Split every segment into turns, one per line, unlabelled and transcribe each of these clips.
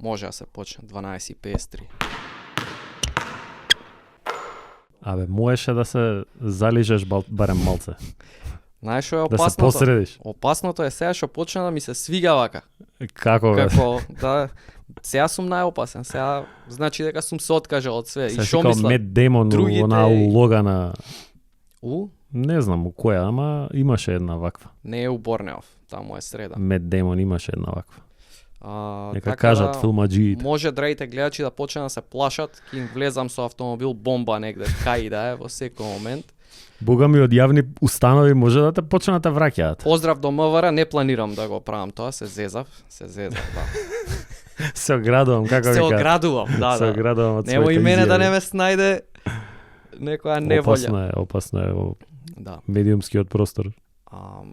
Може да се почне 12:53.
Абе, можеше да се залижеш барем малце.
Знаеш што е
Да се
опасното?
посредиш.
Опасното е сега што почна да ми се свига вака.
Како бе?
Како да сега сум најопасен. Сега значи дека сум се откажал од све.
Се
И што
шикал
мислам?
Мет Деймон
другите-
она улога на... Не знам у која, ама имаше една ваква.
Не е у Борнеов, таму е среда.
Мет Деймон имаше една ваква. Нека
така
кажат
да,
филмаджиите.
Може драите гледачи да почнат да се плашат, ќе им влезам со автомобил бомба негде кај да е во секој момент.
Бога ми од јавни установи може да те почнат да враќаат.
Поздрав до МВР, не планирам да го правам тоа, се зезав, да.
Се оградувам, како
Се
вика.
оградувам, да,
Се
да.
оградувам од
Нема и
своите
мене да
изјави.
не ме снајде некоја неволја.
Опасно е во
Да.
медиумскиот простор.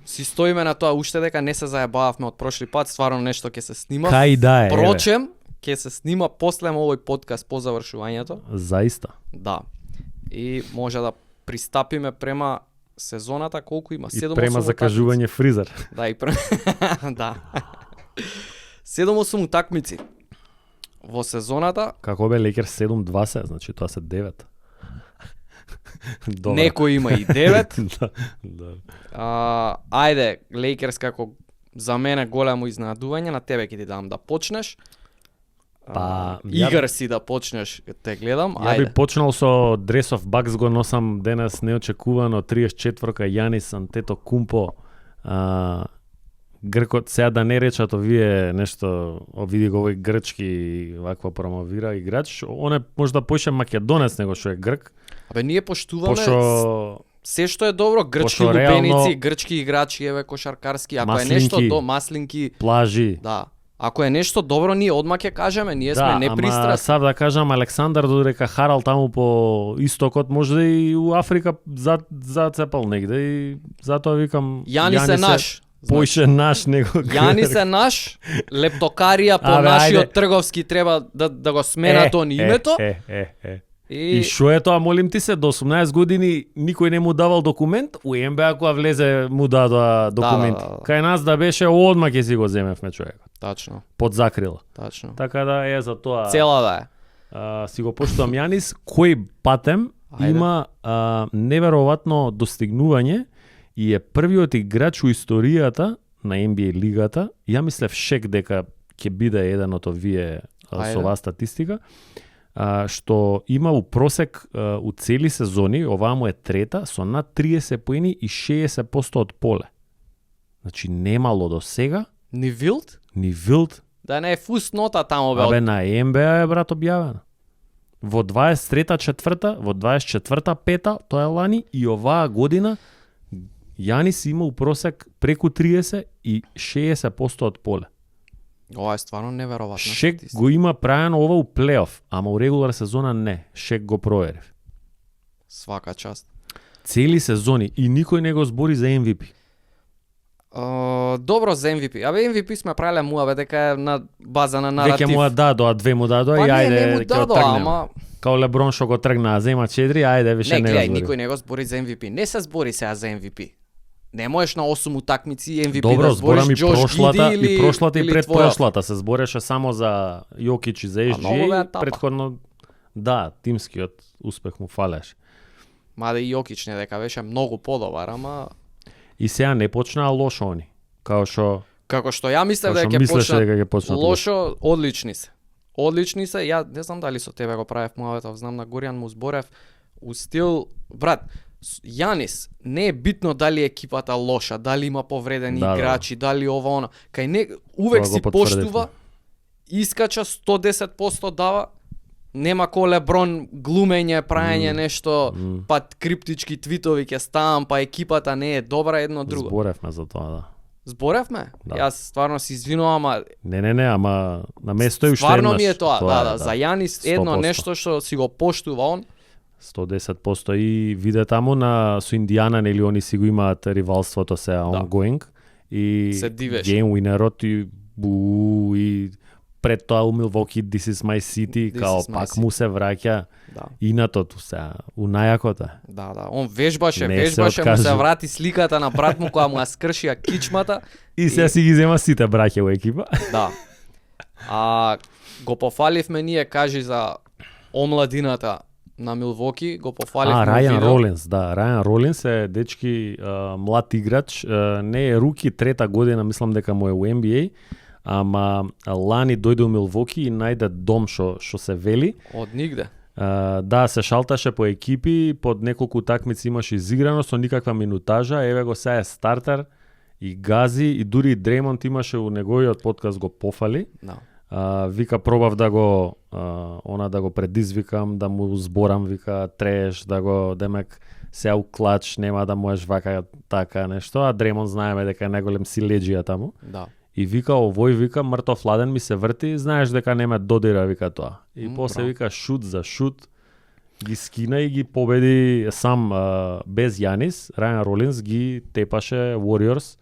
Си стоиме на тоа уште дека не се заебававме од прошли пат, стварно нешто ќе се снима.
Кај да е,
Прочем, ќе се снима после овој подкаст по завршувањето.
Заиста.
Да. И може да пристапиме према сезоната, колку има?
И
7-8
према закажување фризер.
Да, и према... да. 7-8 утакмици во сезоната.
Како бе Лейкерс 7-2 значи тоа се 9. Добро.
Некој има и 9.
Да.
Ајде, Лейкерс како за мене големо изненадување, на тебе ќе ти дам да почнеш. Игар си да почнеш, те гледам.
Ја би
Ајде.
почнал со Dress of Bucks, го носам денес неочекувано 34-ка Јанис Антетокумпо. Гркот, сега да не речат овие нешто, види го овој грчки ваква промовира играч, он е можда поише македонец него што е грк.
Абе ние поштуваме
Пошо
се што е добро, грчки
пошо
лубеници,
реално
грчки играчи, еве кошаркарски, ако
маслинки,
е нешто до маслинки,
плажи.
да. Ако е нешто добро, ние одма ќе кажеме, ние сме
Ама
непристрасни.
сад да кажам Александар додека харал таму по истокот, можда и у Африка зацепал негде и затоа викам
Јанис е наш.
Поише наш него.
Јанис е наш, лептокарија по нашиот трговски треба да го сменат он името.
И шо е тоа, молим ти се, до 18 години никој не му давал документ, у НБА кога влезе му дадоа документи.
Да.
Кај нас да беше одма ќе си го земевме човекот.
Тачно,
Под закрила.
тачно.
Така да е за тоа.
Цела да е.
Си го поштувам Јанис, кој патем
Ајде.
има неверојатно достигнување и е првиот играч у историјата на NBA лигата. Ја мислев Шек дека ќе биде еден од овие со оваа статистика, што има у просек у цели сезони, оваа му е трета, со над 30 поени и 60% од поле. Значи немало до сега,
Ни Вилд?
ни Вилд.
Да не е фуснота таму бе.
Абе на NBA е брат објавено. Во 23-та, 4-та, во 24-та, 5-та, тоа е лани и оваа година Јанис има у просек преку 30 и 60% од поле.
Ова е стварно неверојатно.
Шек го има правено ова у плейоф, ама у регулар сезона не. Шек го проверив.
Свака част.
Цели сезони и никој не го збори за MVP.
Добро за MVP. Абе MVP сме правеле муаве дека е на база на наратив.
Веќе му дадоа, две му дадоа
Па
и
не,
ајде
не му
ќе
дадоа,
отргнем.
ама
Као Леброн што го тргна, зема 4, ајде више
не
не
гледај,
го збори.
никој не го збори за MVP. Не се збори сега за MVP. Не можеш на 8 утакмици MVP
Добро,
да збориш
зборам и
Джош
прошлата,
Гиди
и прошлата и
или
предпрошлата. Се збореше само за Јокич и за
многу беа
SGA,
тапа.
предходно да, тимскиот успех му фалеше.
Маде и Јокич не дека беше многу подобар, ама
И сега не почнаа лошо они. Као што
како што ја мислев
Како
дека
што
ќе
мислеше
почнат
дека ќе почнат
лошо, одлични се. Одлични се. Ја не знам дали со тебе го правев муаветов, знам на Горијан му зборев у стил брат, Јанис не е битно дали екипата лоша, дали има повредени
Да,
играчи, дали ова она. Кај не увек
Тоа го
си
потврдивме.
поштува, искача 110% дава. Нема ко Леброн глумење, праење нешто, па криптички твитови ќе ставам, па екипата не е добра едно друго.
зборевме за тоа, да.
Зборевме?
Да.
Јас стварно се извинувам, ама
Не, ама на место е уште
стварно
еднаш.
ми е тоа, да,
е,
за Јанис едно
100%.
нешто што си го поштува он.
110% и виде таму на со Индијана, нели они си го имаат ривалството се ongoing и
Се дивеш.
game winnerот и пред тоа у Milwaukee This is my city,
This
као
is my
пак
city.
му се враќа
Да,
инатото се, у најакото е.
да, он вежбаше,
Не се
му се
откажи.
врати сликата на брат му која му ја скршија кичмата.
И сега си ги зема сите браќа во екипа.
Да. Го пофаливме ние, кажи за омладината на Милвоки, го пофаливме.
Рајан Ролинс, да. Рајан Ролинс е дечки млад играч, не е руки, трета година, мислам дека му е у NBA, ама лани дојде у Милвоки и најде дом што се вели.
Од нигде.
Да, се шалташе по екипи, под неколку утакмици имаше изиграно со никаква минутажа, еве го сега е стартер и гази, и дури и Дреймонд имаше у неговиот подкаст го пофали.
Да.
Вика пробав да го да го предизвикам, да му зборам, вика треш, да го демек се у клач, нема да можеш вака така нешто, а Дреймонд знаеме дека е најголем силеџија таму.
Да.
И вика овој вика мртов ладен ми се врти, знаеш дека нема додира вика тоа. И после вика шут за шут ги скина и ги победи сам без Јанис. Рајан Ролинс ги тепаше Warriors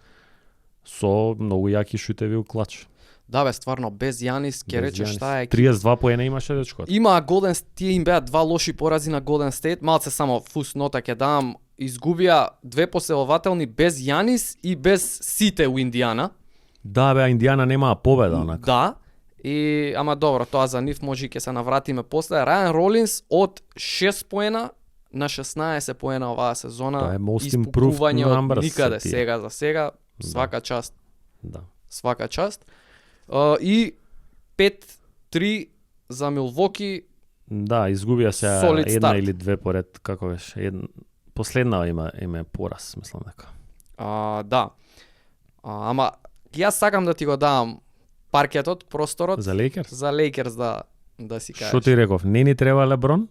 со многу јаки шутеви у клач.
Да бе, стварно без Јанис ќе речеш таа е
32 поена имаше дечкот.
Има Голден тие им беа два лоши порази на Голден Стейт, малце само фуснота ќе дам, изгубија две последователни без Јанис и без сите у Индијана.
Да бе, Индијана немаа победа онака.
Да. И ама добро, тоа за нив може ќе се навратиме после. Рајан Ролинс од 6 поена на 16 поена оваа сезона.
Тоа е most improved
од никаде сега за сега. Свака част.
Да.
Свака част. И 5-3 за Милвоки.
Да, изгубија се една или две поред, како беше. Последна има пораз, мислам дека.
Да. Ама јас сакам да ти го дам паркетот, просторот
за Лейкерс.
За Лейкерс да си кажеш.
Што ти реков, не ни треба Леброн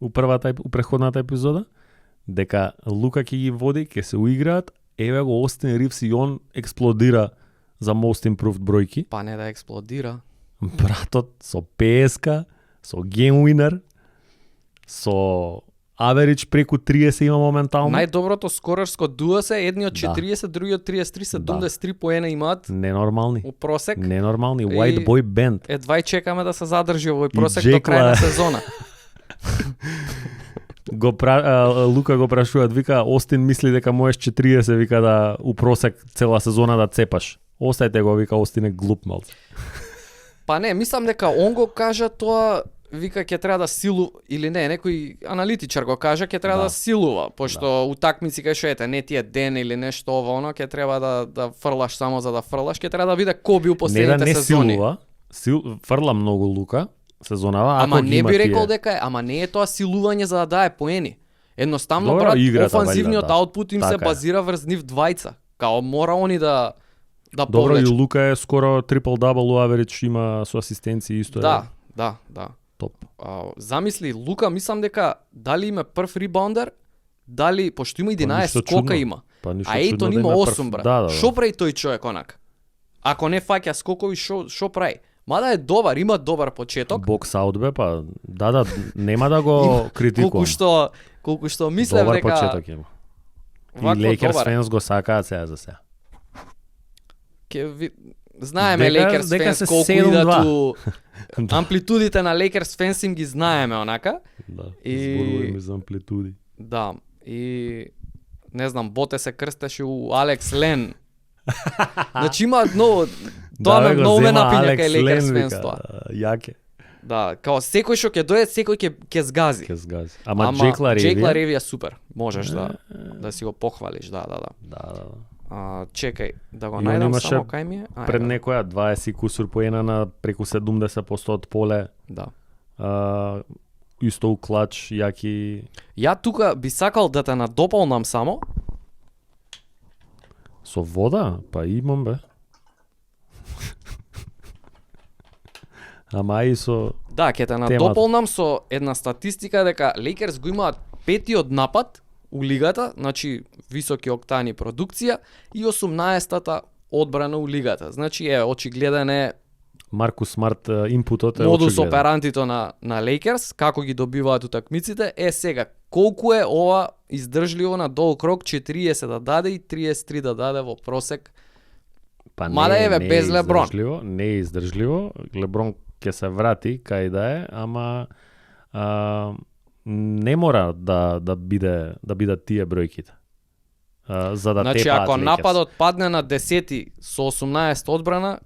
у претходната епизода, дека Лука ќе ги води, ќе се уиграат, еве го Остин Ривс и он експлодира за most improved бројки.
Па не да експлодира.
Братот со ПСК, со game winner, со аверидж преку 30 има моментално.
Најдоброто скорерско дуо се, едниот 40, другиот 33, 73 поена имаат.
Ненормални.
У просек.
Ненормални, white boy band.
Едва чекаме да се задржи овој просек до крај на сезона.
Лука го прашуваат, вика, Остин мисли дека можеш 40, вика да у просек цела сезона да цепаш. Остајте го, вика, Остин е глуп малце.
Па не, мислам дека он го кажа тоа, вика ќе треба да силува, или не, некој аналитичар го кажа, ќе треба да силува, пошто утакмици кај што ете, не ти е ден или нешто ово, ќе треба да фрлаш само за да фрлаш, ќе треба да биде ко бил последните сезони.
Не да не силува, фрла многу Лука сезонава,
ама не би рекол дека е, ама не е тоа силување за да дае поени. Едноставно,
добро,
брат,
играта,
офанзивниот аутпут им се базира врз нив двајца. Као мора они да
добро, и Лука е скоро трипл-дабл у аверидж, има со асистенции исто.
Да.
Топ.
Замисли, Лука, мислам дека дали има прв рибаундер, дали, пошто има 11 скока има. А Ейтон има 8, брат. Шо прави тој човек онак? Ако не фаќа скокови, шо прави? Мада е добар, има добар почеток.
Бокс аут бе, па да, нема да го критикувам.
Колку што мислев
добар
дека
почеток има. И Лейкерс фенс го сакаат сега за сега.
Знаеме Лейкерс фенс колку идат у амплитудите на Лейкерс фенс им ги знаеме онака.
Да, зборуваме за амплитуди.
Да, и не знам, Боте се крстеше у Алекс Лен. Значи има многу, тоа ме многу ме напиња кај Лейкерс фенс тоа.
Јаке.
Да, као секој што ќе дојде, секој ќе сгази.
Ама Джек
Лареви е супер. Можеш да си го похвалиш, да. Чекај, да го најдам само кај ми е.
Пред некоја 20 кусур поена на преку 70% од поле.
Да.
Исто у клач, јаки.
Ја тука би сакал да те надополнам само.
Со вода? Па имам бе. Ама и со
да, ќе те надополнам со една статистика дека Лейкерс го имаат петиот напад у лигата, значи високи октани продукција и 18-та одбрана у лигата. Значи очигледен е
Маркус Смарт импутот е
модус оперантито на Лейкерс, како ги добиваат утакмиците. Сега, колку е ова издржливо на долг рок, 40 да даде и 33 да даде во просек.
Па
мада без Леброн.
Не е издржливо. Леброн ќе се врати кај да е, ама не мора да бидат тие бројките. За да
значи,
тепаат
ако
Лейкерс.
нападот падне на 10 со 18 одбрана,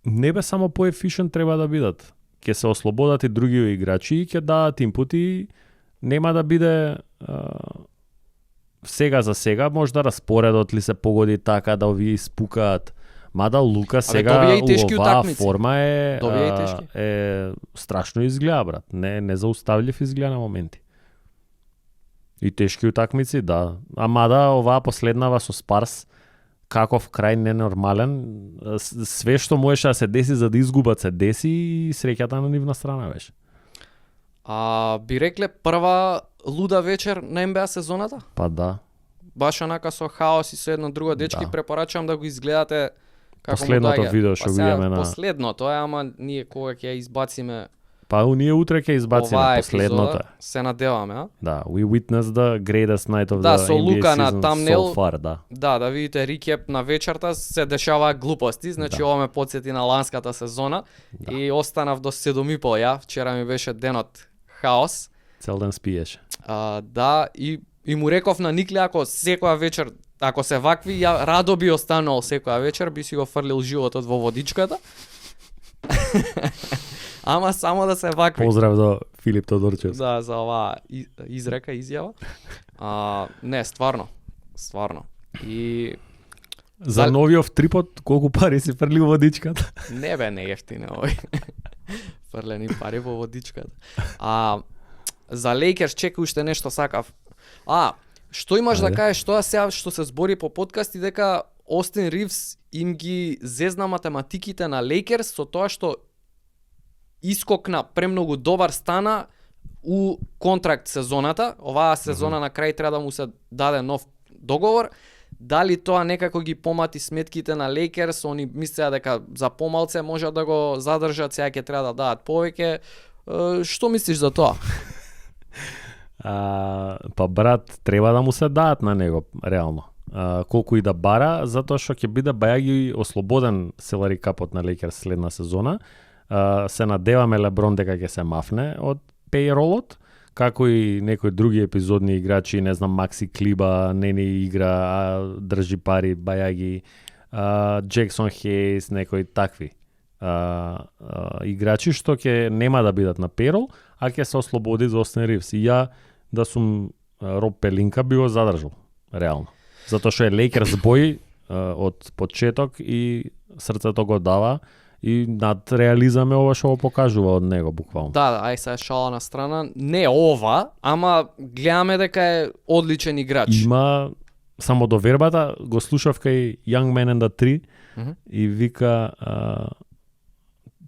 не бе само по-ефишент треба да бидат. Ќе се ослободат и други играчи и ќе дадат импути, нема да биде сега за сега, може да распоредот ли се погоди така да овие испукаат. Мада Лука сега у оваа форма е страшно изгледа, брат. Не зауставлив изгледа на моменти. И тешки утакмици, да. А мада оваа последнава со Спарс, каков крај ненормален, све што можеше да се деси за да изгубат се деси и среќата на нивна страна беше.
Би рекле прва луда вечер на НБА сезоната?
Па да.
Баш онака со хаос и со едно друго, дечки, да. Препорачувам да го изгледате како
последното видео што го имаме на
последното, ама ние кога ќе ја избациме.
Па ние утре ќе избациме последното.
Се надеваме, а?
Да, we witnessed the greatest night of
да,
the
со
NBA
Лука
season
на тамнел,
so far, да.
Да видите рекеп на вечерта, се дешаваа глупости, значи ова ме потсети на ланската сезона и останав до 7:30 ја, вчера ми беше денот хаос.
Цел ден спиеше.
Да, и му реков на Никле, ако секоја вечер, ако се вакви, ја радо би останал секоја вечер, би си го фрлил животот во водичката. Ама само да се вакви.
Поздрав до Филип Тодорчев.
Да, за оваа изрека, изјава. Не, стварно. И
за новиот трипот колку пари си фрлил во водичката?
Не бе, не ефтине овој. Фрлени пари во водичката. За Лейкерс чека уште нешто сакав. Што имаш да кажеш тоа сега што се збори по подкасти дека Остин Ривс им ги зезна математиките на Лейкерс со тоа што искокна премногу добар стана у контракт сезоната. Оваа сезона на крај треба да му се даде нов договор. Дали тоа некако ги помати сметките на Лейкерс, они мислеа дека за помалце можат да го задржат, сега ќе треба да дадат повеќе. Што мислиш за тоа?
Па брат, треба да му се дадат на него, реално. Колку и да бара, затоа што ќе биде бајаги ослободен селари капот на Лейкерс следна сезона. Се надеваме Леброн дека ќе се мафне од пейролот, како и некои други епизодни играчи, не знам, Макси Клиба, не игра, држи пари, бајаги, Джексон Хейс, некои такви играчи што ќе нема да бидат на пейрол, а ќе се ослободи за Остин Ривс. И ја да сум Роб Пелинка би го задржал, реално. Затоа што е Лейкерс бој од почеток и срцето го дава и над реализам е ова што го покажува од него буквално.
Да, ај се шала на страна. Не ова, ама гледаме дека е одличен играч.
Има само до вербата, го слушав кај Young Man and the Tree и вика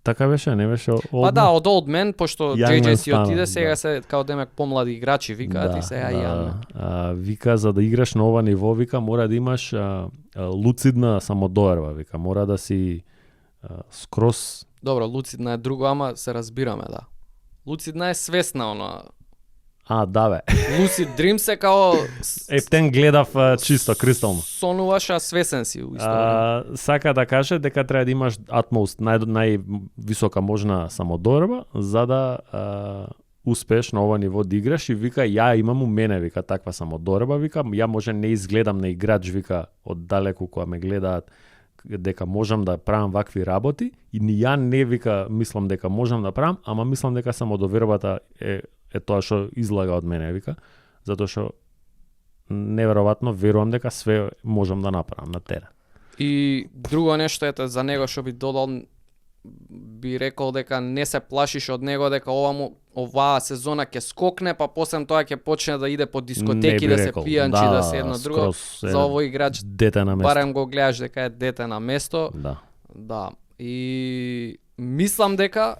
така беше, не беше Old
Па да, од Old Man, пошто JJ си отиде, сега се као демек помлади играчи, викаат и сега Young.
Вика, за да играш на ова ниво, вика, мора да имаш луцидна самодоверба, вика, мора да си скрос...
Добро, луцидна е друго, ама се разбираме, да. Луцидна е свесна, она...
да бе.
Lucid Dreams е као...
Ептен гледав чисто, кристално.
Сонуваш, а свесен си.
Сака да каже дека треба да имаш атмост, највисока можна самодоверба, за да успееш на ова ниво да играш и вика, ја имам у мене, вика, таква самодоверба, вика, ја може не изгледам на играч, вика, од далеку кога ме гледаат, дека можам да правам вакви работи и ни ја не вика мислам дека можам да правам, ама мислам дека самодовербата е тоа што излага од мене, вика, затоа што неверојатно верувам дека све можам да направам на терен.
И друго нешто ете за него што би додал, би рекол дека не се плашиш од него, дека оваа сезона ќе скокне, па после тоа ќе почне да иде по дискотеки, да се пијанчи, да се едно друго. За овој играч
дете на место.
Барем го гледаш дека е дете на место. Да. И мислам дека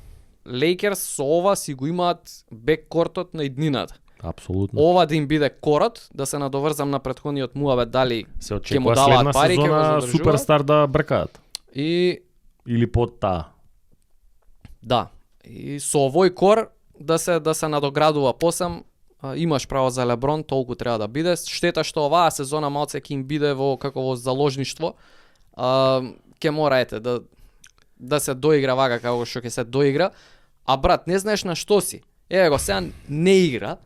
Лейкерс со ова си го имаат беккортот на иднината.
Апсолутно.
Ова да им биде корот, да се надоврзам на претходниот муабет, дали
ќе му даваат пари, ќе го задржуваат. Суперстар да бркаат. Или под таа.
Да. И со овој кор да се надоградува посем, имаш право за Леброн, толку треба да биде. Штета што оваа сезона малце ќе им биде во заложништво. Ќе мора да се доигра вака како што ќе се доигра. А брат, не знаеш на што си. Еве го сега не игра.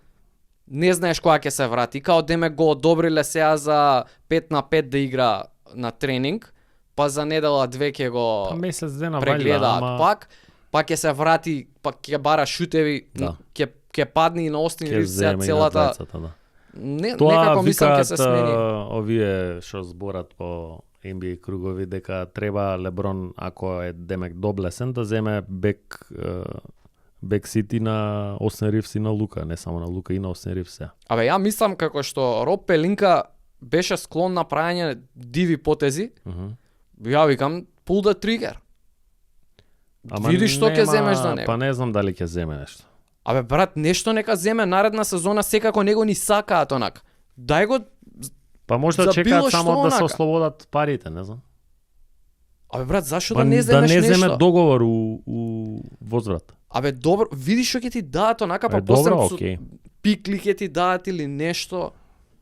Не знаеш кога ќе се врати. Као демек го одобриле сега за 5 на 5 да игра на тренинг. па за недела две ќе го
Па месец дена
прегледаат
вајда, ама
пак ќе се врати, пак ќе бара шутеви,
Да.
ќе падне и на Остин
ќе
Ривс
земе и на
целата.
двајцата, да.
Некако мислам ќе се смени.
Овие што зборат по NBA кругови дека треба Леброн, ако е демек доблесен, да земе бек сити на Остин Ривс и на Лука, не само на Лука и на Остин Ривс.
Абе, ја мислам како што Роб Пелинка беше склон на правење диви потези, ја викам pull the trigger. Види што ќе земеш за него.
Па не знам дали ќе земе нешто.
Абе, брат, нешто нека земе наредна сезона, секако него ни сакаат онак. Дај го.
Па можда
за
чекаат
било
само
што
да се
онака.
ослободат парите, не знам.
Абе, брат, зашо
Па
да не земеш
да не
нешто?
земе договор у возврат.
Абе, добро, види што ќе ти дадат онака, па
Добро,
после
окей.
пикли ќе ти дадат или нешто.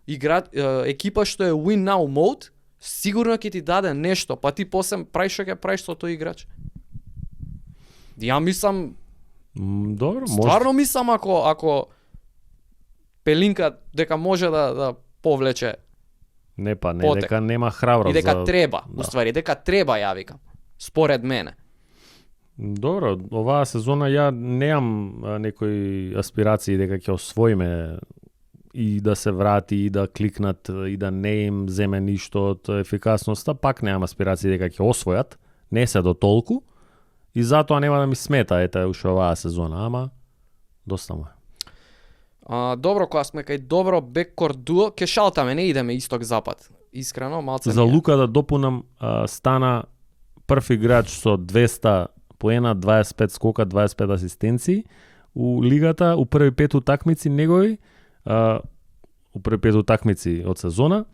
Екипа што е win now mode, сигурно ќе ти даде нешто, па ти после правиш што ќе правиш со тој играч. Ја мислам,
Добро, може.
стварно мислам ако Пелинка дека може да повлече
Не па, не
потек.
дека нема храброст
и дека
за...
треба,
да.
уствари дека треба, ја викам. Според мене.
Добро, оваа сезона ја неам некои аспирации дека ќе освоиме и да се врати и да кликнат и да не им земе ништо од ефикасноста, пак немам аспирации дека ќе освојат, не се до толку и затоа нема да ми смета ете уште оваа сезона, ама доста му е.
Добро, кога сме кај добро беккорд дуо, ќе шалтаме, не идеме исток-запад. Искрено, малце
За
ми е.
Лука да допунам, стана прв играч со 200 поена, 25 скока, 25 асистенции у лигата, у први 5 утакмици негови, у први 5 утакмици од сезона,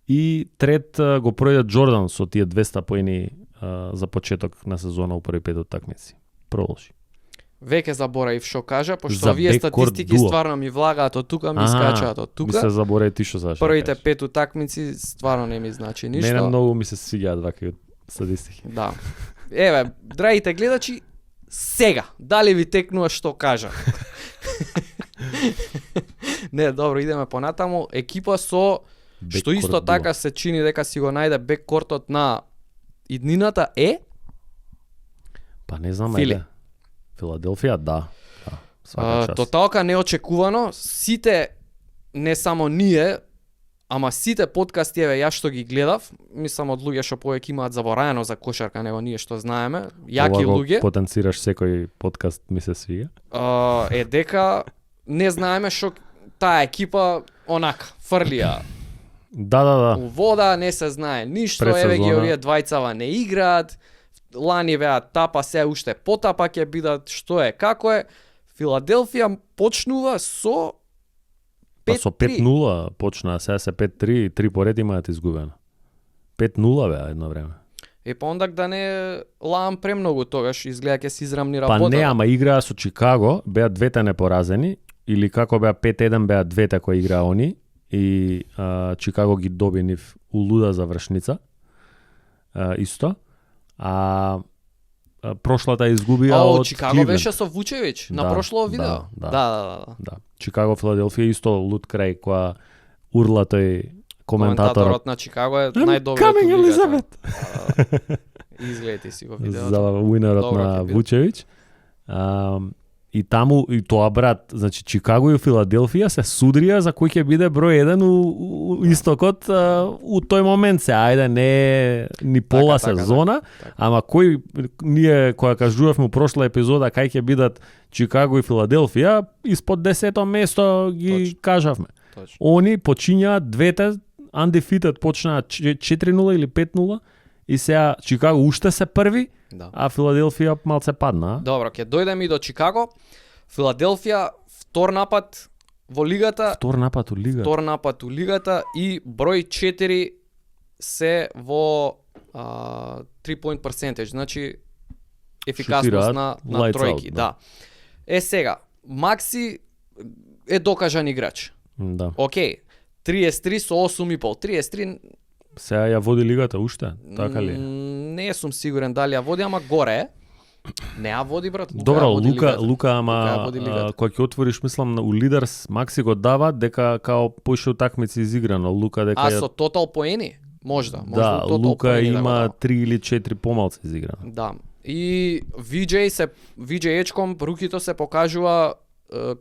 и трет го пројде Джордан со тие 200 поени за почеток на сезона у први 5 утакмици. Продолжи.
Веќе заборавив што кажа, пошто
За
овие
беккорд
статистики
дуо.
стварно ми влагаат од тука, ми скачаат од
Ми
тука.
се заборави ти што сакаш.
Првите 5 утакмици стварно не ми значи ништо.
Мене многу ми се свиѓаат вакви статистики.
Да. Еве, драгите гледачи, сега, дали ви текнува што кажа? Не, добро, идеме понатаму. Екипа со што
Беккорд
исто
дуо.
така се чини дека си го најде беккортот на иднината е
Па не знам,
Фили.
ајде. Филаделфија, да. Свака час.
тоталка неочекувано. Сите, не само ние, ама сите подкасти, еве, јас што ги гледав, мислам од луѓе што повеќе имаат забораено за кошарка, него ние што знаеме, јаки
Ова го
луѓе,
потенцираш секој подкаст, ми се свига.
е дека не знаеме што таа екипа онака фрлија
Да.
у вода, не се знае ништо,
Пред
еве ги
сезона.
овие двајцава не играат, лани беа тапа, се уште потапа ќе бидат, што е, како е. Филаделфија почнува со 5-3.
Па со 5-0 почна, сега се 5-3, 3 поред имаат изгубено. 5-0 беа едно време.
Па ондак да не лаам премногу тогаш, изгледа ќе се израмни
Па
работа.
не, ама играа со Чикаго, беа двете непоразени, или како беа 5-1 беа двете кои играа они, и Чикаго ги доби нив улуда завршница, исто. Прошлата изгубија од
Чикаго
Кливленд.
беше со Вучевич на
Да,
прошло видео.
да.
Да.
Да. Чикаго, Филаделфија исто луд крај која урла тој коментаторот.
на Чикаго е
I'm
најдобриот
coming,
у лигата.
Елизабет.
Изгледате си го видеото.
За уинерот
Добро
на
ќе биде.
Вучевич. И таму, и тоа брат, значи Чикаго и Филаделфија се судрија за кој ќе биде број 1 у истокот у тој момент се. Ајде, не е ни пола
Така,
сезона,
така.
ама кој ние која кажувавме у прошла епизода кај ќе бидат Чикаго и Филаделфија, испод 10-то место ги
Точно.
кажавме.
Точно.
Они почињаат двете undefeated, почнаа 4-0 или 5-0 и сега Чикаго уште се први,
Да.
а Филаделфија малце падна.
Добро, ќе дојдеме и до Чикаго. Филаделфија втор напад во лигата,
Втор напад у лига.
втор напад у лигата и број 4 се во 3-point percentage, значи ефикасност
Шутираат
на
lights
тројки,
out,
да. Сега, Макси е докажан играч.
Да.
Океј, 33 со 8,5. 33
Сега ја води лигата уште, така ли?
Не сум сигурен дали ја води, ама горе е. Не ја води, брат.
Добро,
ја води
Лука,
лигата.
Лука, ама
Лука ја води лигата.
кога ќе отвориш, мислам, у Лидерс, Макси го дава дека као поише утакмици изиграно, Лука дека
А со тотал поени? Можда
Да,
у тото
Лука
опорени да го
има
дава.
3 или 4 помалци изиграни.
Да. И VJ-ечком рукито се покажува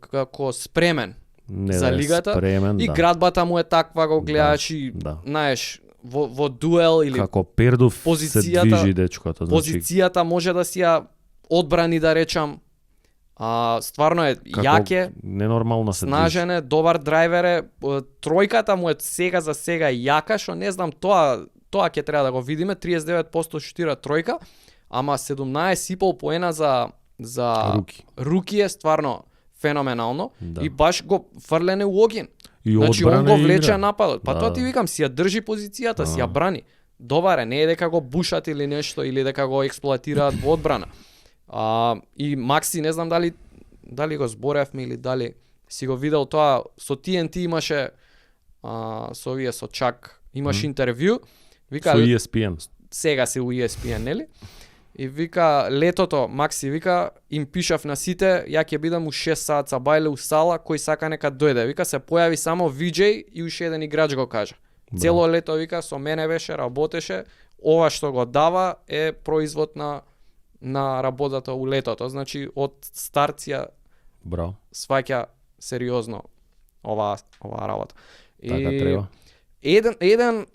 како спремен
Не
за
да е
лигата.
спремен,
И
да.
градбата му е таква, го гледаш и
да.
знаеш во дуел или
Како Пердов се
позицијата-
движи дечкото, значи
позицијата може да си ја одбрани, да речам. Стварно е јак е,
ненормално се движи.
снажен е, добар драйвер е. Тројката му е сега за сега јака, што не знам, тоа ќе треба да го видиме. 39% шутира тројка, ама 17,5 поена за руки е стварно феноменално.
Да.
И баш го фрлене у огин.
И
Значи он
одбрана
го
и
влече
игра.
нападот. Па
Да.
тоа ти викам, си ја држи позицијата, си ја брани. Добар е, не е дека го бушат или нешто, или дека го експлоатираат во одбрана. И Макси, не знам дали го зборевме или дали си го видел тоа, со TNT имаше со овие со Чак, имаш интервју, вика
Со ESPN.
сега се у ESPN, нели? И вика, летото, Макси вика, им пишав на сите, ја ќе бидам у 6 саат са бајле у сала, кој сака нека дојде. Вика, се појави само VJ и уште еден играч го кажа. Цело лето, вика, со мене беше, работеше, ова што го дава е производ на работата у летото. Значи, од старт ја
Браво.
сваќа сериозно оваа работа.
Така треба.
Еден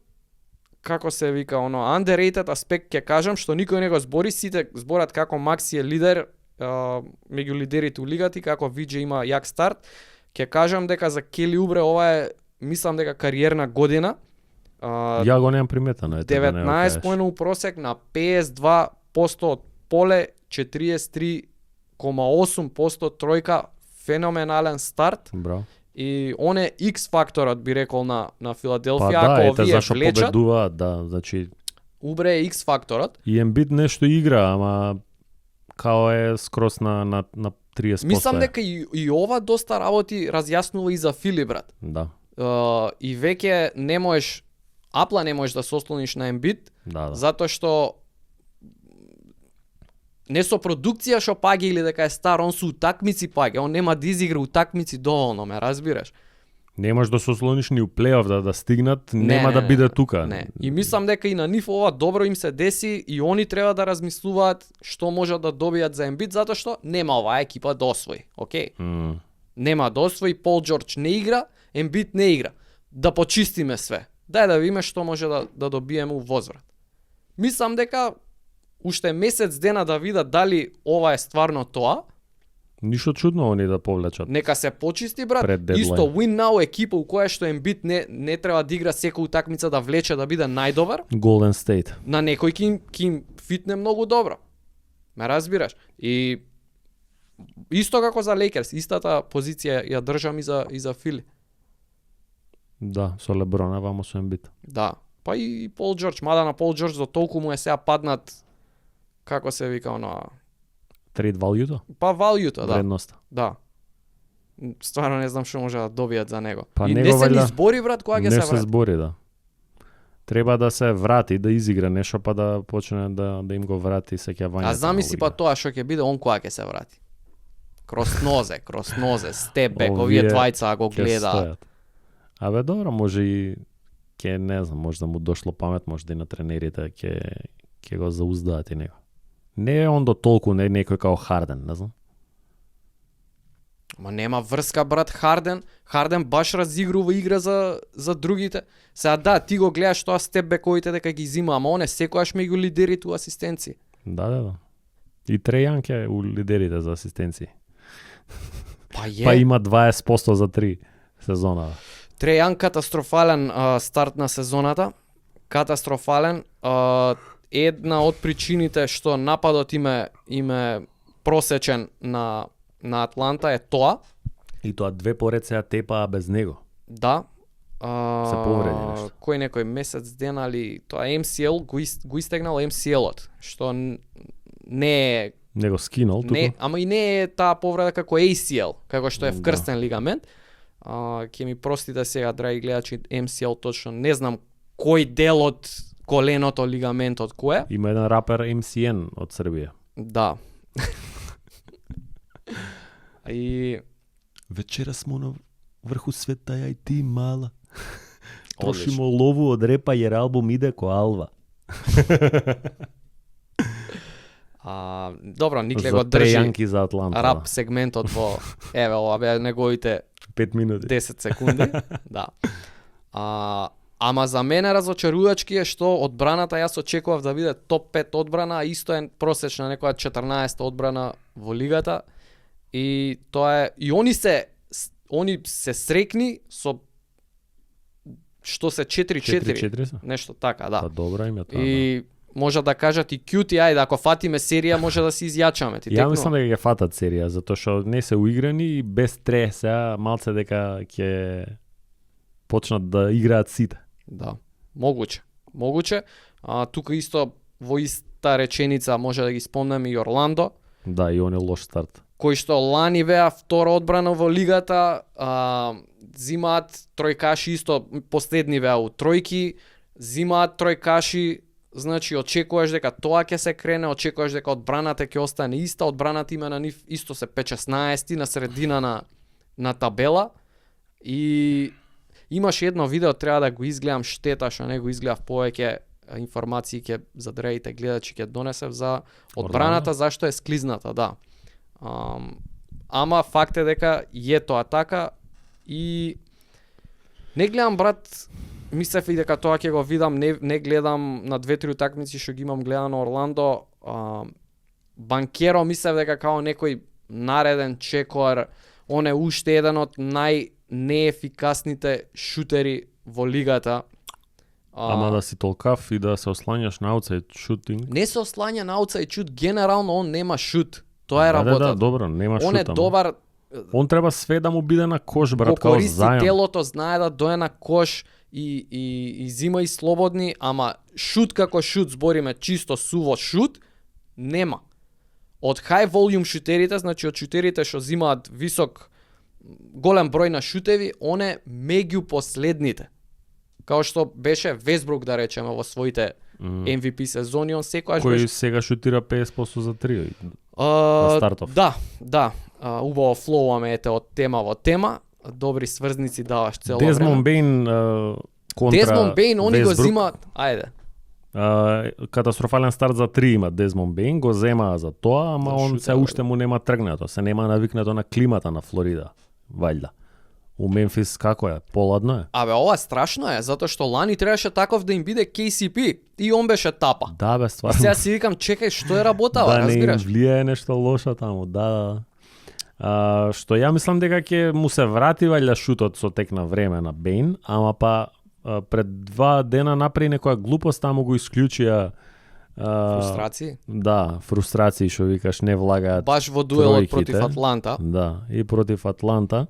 како се вика, underrated аспект ќе кажам, што никој не го збори, сите зборат како Макси е лидер меѓу лидерите у лигата и како VJ има јак старт. Ќе кажам дека за Кели Убре ова е, мислам дека кариерна година.
Ја го немам приметено, ете.
19 поена у просек на 52% од поле, 43,8% тројка, феноменален старт.
Браво.
И он е X факторот, би рекол, на
Па
Филаделфија,
да,
ако
ете
овие
зашо
влечат,
победуваат, да, значи
Убре е X факторот.
и Ембит нешто игра, ама као е скрос на 30%.
Мислам дека и ова доста работи разјаснува и за Фили, брат.
Да.
И веќе не можеш да се ослониш на Ембит,
Да.
затоа што не со продукција што паѓа или дека е стар, он со утакмици паѓа, он нема да изигра утакмици доволно, ме разбираш?
Не можеш да се ослониш ни у плейоф да стигнат, нема да биде тука.
Не. И мислам дека и на нив ова добро им се деси и они треба да размислуваат што можат да добијат за Ембит, затоа што нема оваа екипа да освои, окей? Нема да освои, Пол Џорџ не игра, Ембит не игра. Да почистиме све. Дај да видиме што може да добиеме у возврат. Мислам дека уште месец дена да видат дали ова е стварно тоа.
Ништо чудно они да повлечат.
Нека се почисти, брат.
Пред дедлайн.
Исто win now екипа у која што Ембит не треба да игра секоја утакмица да влече да биде најдобар.
Golden State.
На некој ќе им фитне многу добро. Ме разбираш? И исто како за Лейкерс, истата позиција ја држам и за Фили.
Да, со Леброна, вамо со Ембит.
Да. Па и Пол Џорџ, мада на Пол Џорџ до толку му е сега паднат, како се вика
Trade value-то?
па валјута, да.
Вредноста.
Да. Стварно не знам што може да добијат за него.
Па
и
него
не се ни
валја-
збори, брат, кога ќе
Не
се
се
врати.
збори, да. Треба да се врати, да изигра нешто, па да почне да им го врати сеќавањето.
А замисли па тоа што ќе биде он кога ќе се врати. Крос нозе, степбек, овие двајца го гледа.
Абе добро, може и не знам, може да му дошло памет, може да и на тренерите ќе го зауздаат и него. Не е он до толку некој као Харден, не знам.
Ма нема врска, брат, Харден баш разигрува игра за другите. Сега да, ти го гледаш тоа степбековите дека ги зима, ама он е секојаш меѓу лидерите у асистенци.
Да. И Треј Јанг е у лидерите за асистенции.
Па е.
Па има 20% за 3 сезона.
Треј Јанг катастрофален старт на сезоната. Катастрофален. Една од причините што нападот им е просечен на Атланта е тоа.
И тоа 2 поред сега тепаа без него.
Да.
Се повреди нешто.
Кој некој месец дена ли тоа MCL го истегнал MCL-от, што не е
Него скинал туку.
не, ама и не е таа повреда како ACL, како што е
Да.
вкрстен лигамент. Ќе ми простите сега, драги гледачи, MCL точно не знам кој дел од коленото, лигаментот кој е.
Има еден рапер MCN од Србија.
Да. И
Вечера смо на врху света, ја и ти мала. Трошимо лову од репа jer албум иде ко алва.
Добро, Никле
За
го држи
трејанки за Атланта.
рап сегментот во еве ова беа неговите
5 минути.
10 секунди. Да. Ама за мене разочарувачки е што одбраната јас очекував да биде топ 5 одбрана, а исто е просечна некоја 14 одбрана во лигата. И тоа е и они се срекни со што се 4-4.
4-4
Нешто така, да.
Па добра им е тоа.
И може да кажат и кјути, ајде ако фатиме серија може да се изјачаме.
Ја мислам дека ќе фатат серија, затоа што не се уиграни и без стрес, сега малце дека ќе почнат да играат сите.
Да, могуче. Тука исто во иста реченица може да ги спомнеме и Орландо,
Да, и он е лош старт.
кои што лани беа втора одбрана во лигата, зимаат тројкаши исто, последни беа у тројки, зимаат тројкаши, значи очекуваш дека тоа ќе се крене, очекуваш дека одбраната ќе остане иста, одбраната има на нив исто се 5-16 на средина на табела и имаше едно видео, треба да го изгледам, штета што не го изгледав, повеќе информации ќе за древите гледачи ќе донесев за одбраната зашто е склизната, да. Ама факт е дека е тоа така и не гледам, брат, мислев и дека тоа ќе го видам, не гледам на 2-3 утакмици што ги имам гледано Орландо. Банкеро мислев дека као некој нареден чекор, он е уште еден од неефикасните шутери во лигата.
Ама да си толкав и да се ослањаш на outside shooting.
Не се ослања на outside шут, генерално он нема шут. Тоа е работа.
Да, добро, нема шут.
Он е добар.
Он треба све да му биде на кош, брат, као
користи
зајам.
телото, знае да дое на кош и зима и слободни, ама шут како шут, збориме чисто суво шут, нема. Од high volume шутерите, значи од шутерите што зимаат висок голем број на шутеви, он е меѓу последните. Као што беше Весбрук, да речеме, во своите MVP сезони, он секогаш
Кој
беше...
сега шутира 50% за 3 на стартов.
Да. Убаво флоуаме ете од тема во тема. Добри сврзници даваш цело
Дезмонд
време.
Бейн контра
Дезмонд Бейн, они го
Весбрук.
зимаат... Ајде.
Катастрофален старт за 3 има Дезмонд Бейн, го зема за тоа, ама
За
он
шутер,
се уште му нема тргнато, се нема навикнато на климата на Флорида, ваljda. У Мемфис како е? Поладно е?
Абе, ова страшно е, затоа што лани требаше таков да им биде KCP и он беше тапа.
Да, бе, стварно.
Сега си викам, чекај, што е работава,
Да, не им
разбираш?
влијае нешто лошо таму, да. Што ја мислам дека ќе му се врати ваljda шутот со тек на време на Бейн, ама па пред 2 дена направи некоја глупост, таму го исклучија
Фрустрации.
Да, фрустрации што викаш, не влагаат.
Баш во дуелот
тројките.
против Атланта.
Да, и против Атланта.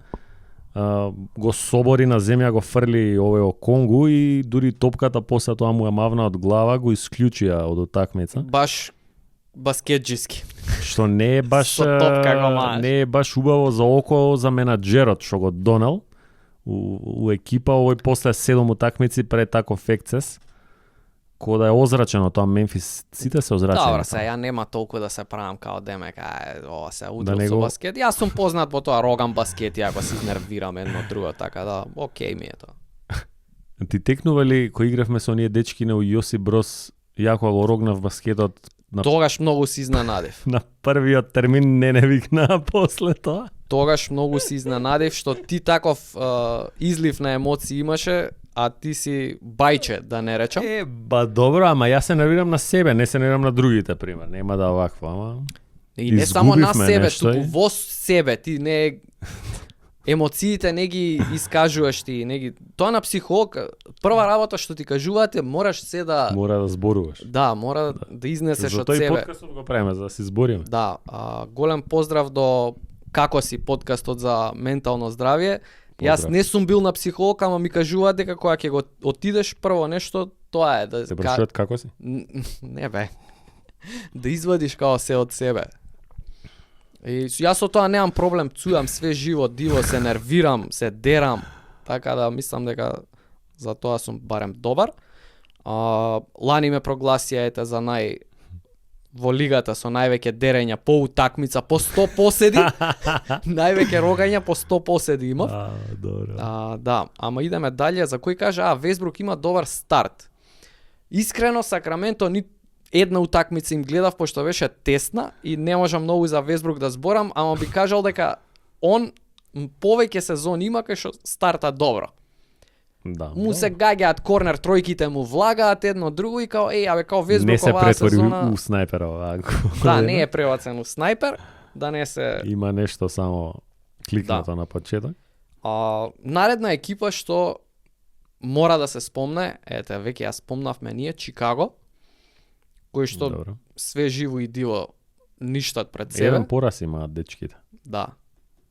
Го собори на земја, го фрли овој Конгу и дури топката после тоа му ја мавна од глава, го исклучија од утакмица.
Баш баскетџиски.
Што не е баш
Со топка го маш.
не е баш убаво за око за менаџерот што го донел у екипа овој после 7 утакмици пред таков ексцес. Ко да е озрачено тоа Мемфис, сите се озрачени.
Добро, се ја нема толку да се правам као демек, ова се удрил
Да не
со
го-
баскет. Јас сум познат по тоа, рогам баскет и ако се изнервирам едно друго, така да, окей ми е тоа.
Ти текнува ли кој игравме со оние дечки на Јоси Брос, јако го рогнав баскетот на
Тогаш многу се изненадив.
на првиот термин не викна после тоа?
Тогаш многу се изненадив што ти таков излив на емоции имаше, а ти си бајче, да не речам.
Ба добро, ама јас се нервирам на себе, не се нервирам на другите, пример. Нема да вакво, ама
И не само на
изгубивме
себе,
нешто
туку
и-
во себе, ти не емоциите не ги искажуваш ти, не ги... Тоа на психолог, прва работа што ти кажуваат е мораш се да
мора да зборуваш.
да, мора да изнесеш од
Затоа и
себе.
подкастот го правиме, за да се збориме.
Да, голем поздрав до Како си подкастот за ментално здравје. Јас
Поздрав.
не сум бил на психолог, ама ми кажуваат дека кога ќе го отидеш прво нешто, тоа е да
Те прашуват како си?
Не бе. Да извадиш као се од себе. И јас со тоа немам проблем, цујам све живо, диво, се нервирам, се дерам. Така да мислам дека за тоа сум барем добар. Лани ме прогласија ете за во лигата со највеќе дерења по утакмица, по 100 поседи, највеќе рогања по 100 поседи имав.
Добро.
Да, ама идеме дале, за кој кажа, Весбрук има добар старт. Искрено, Сакраменто ни една утакмица им гледав, пошто беше тесна и не можам многу за Весбрук да зборам, ама би кажал дека он повеќе сезон има кај што старта добро.
Да.
Му се гаѓаат корнер тројките, му влагаат едно друго и као као Весбрук
не се
оваа
претвори
сезона.
у снайпера овако.
Да, не е превацен у снайпер, да не се.
Има нешто само кликнато на почеток.
Наредна екипа што мора да се спомне, ете веќе ја спомнавме ние, Чикаго, кој што
Добро.
све живо и диво ништат пред себе.
Еден пораз имаат дечките.
Да.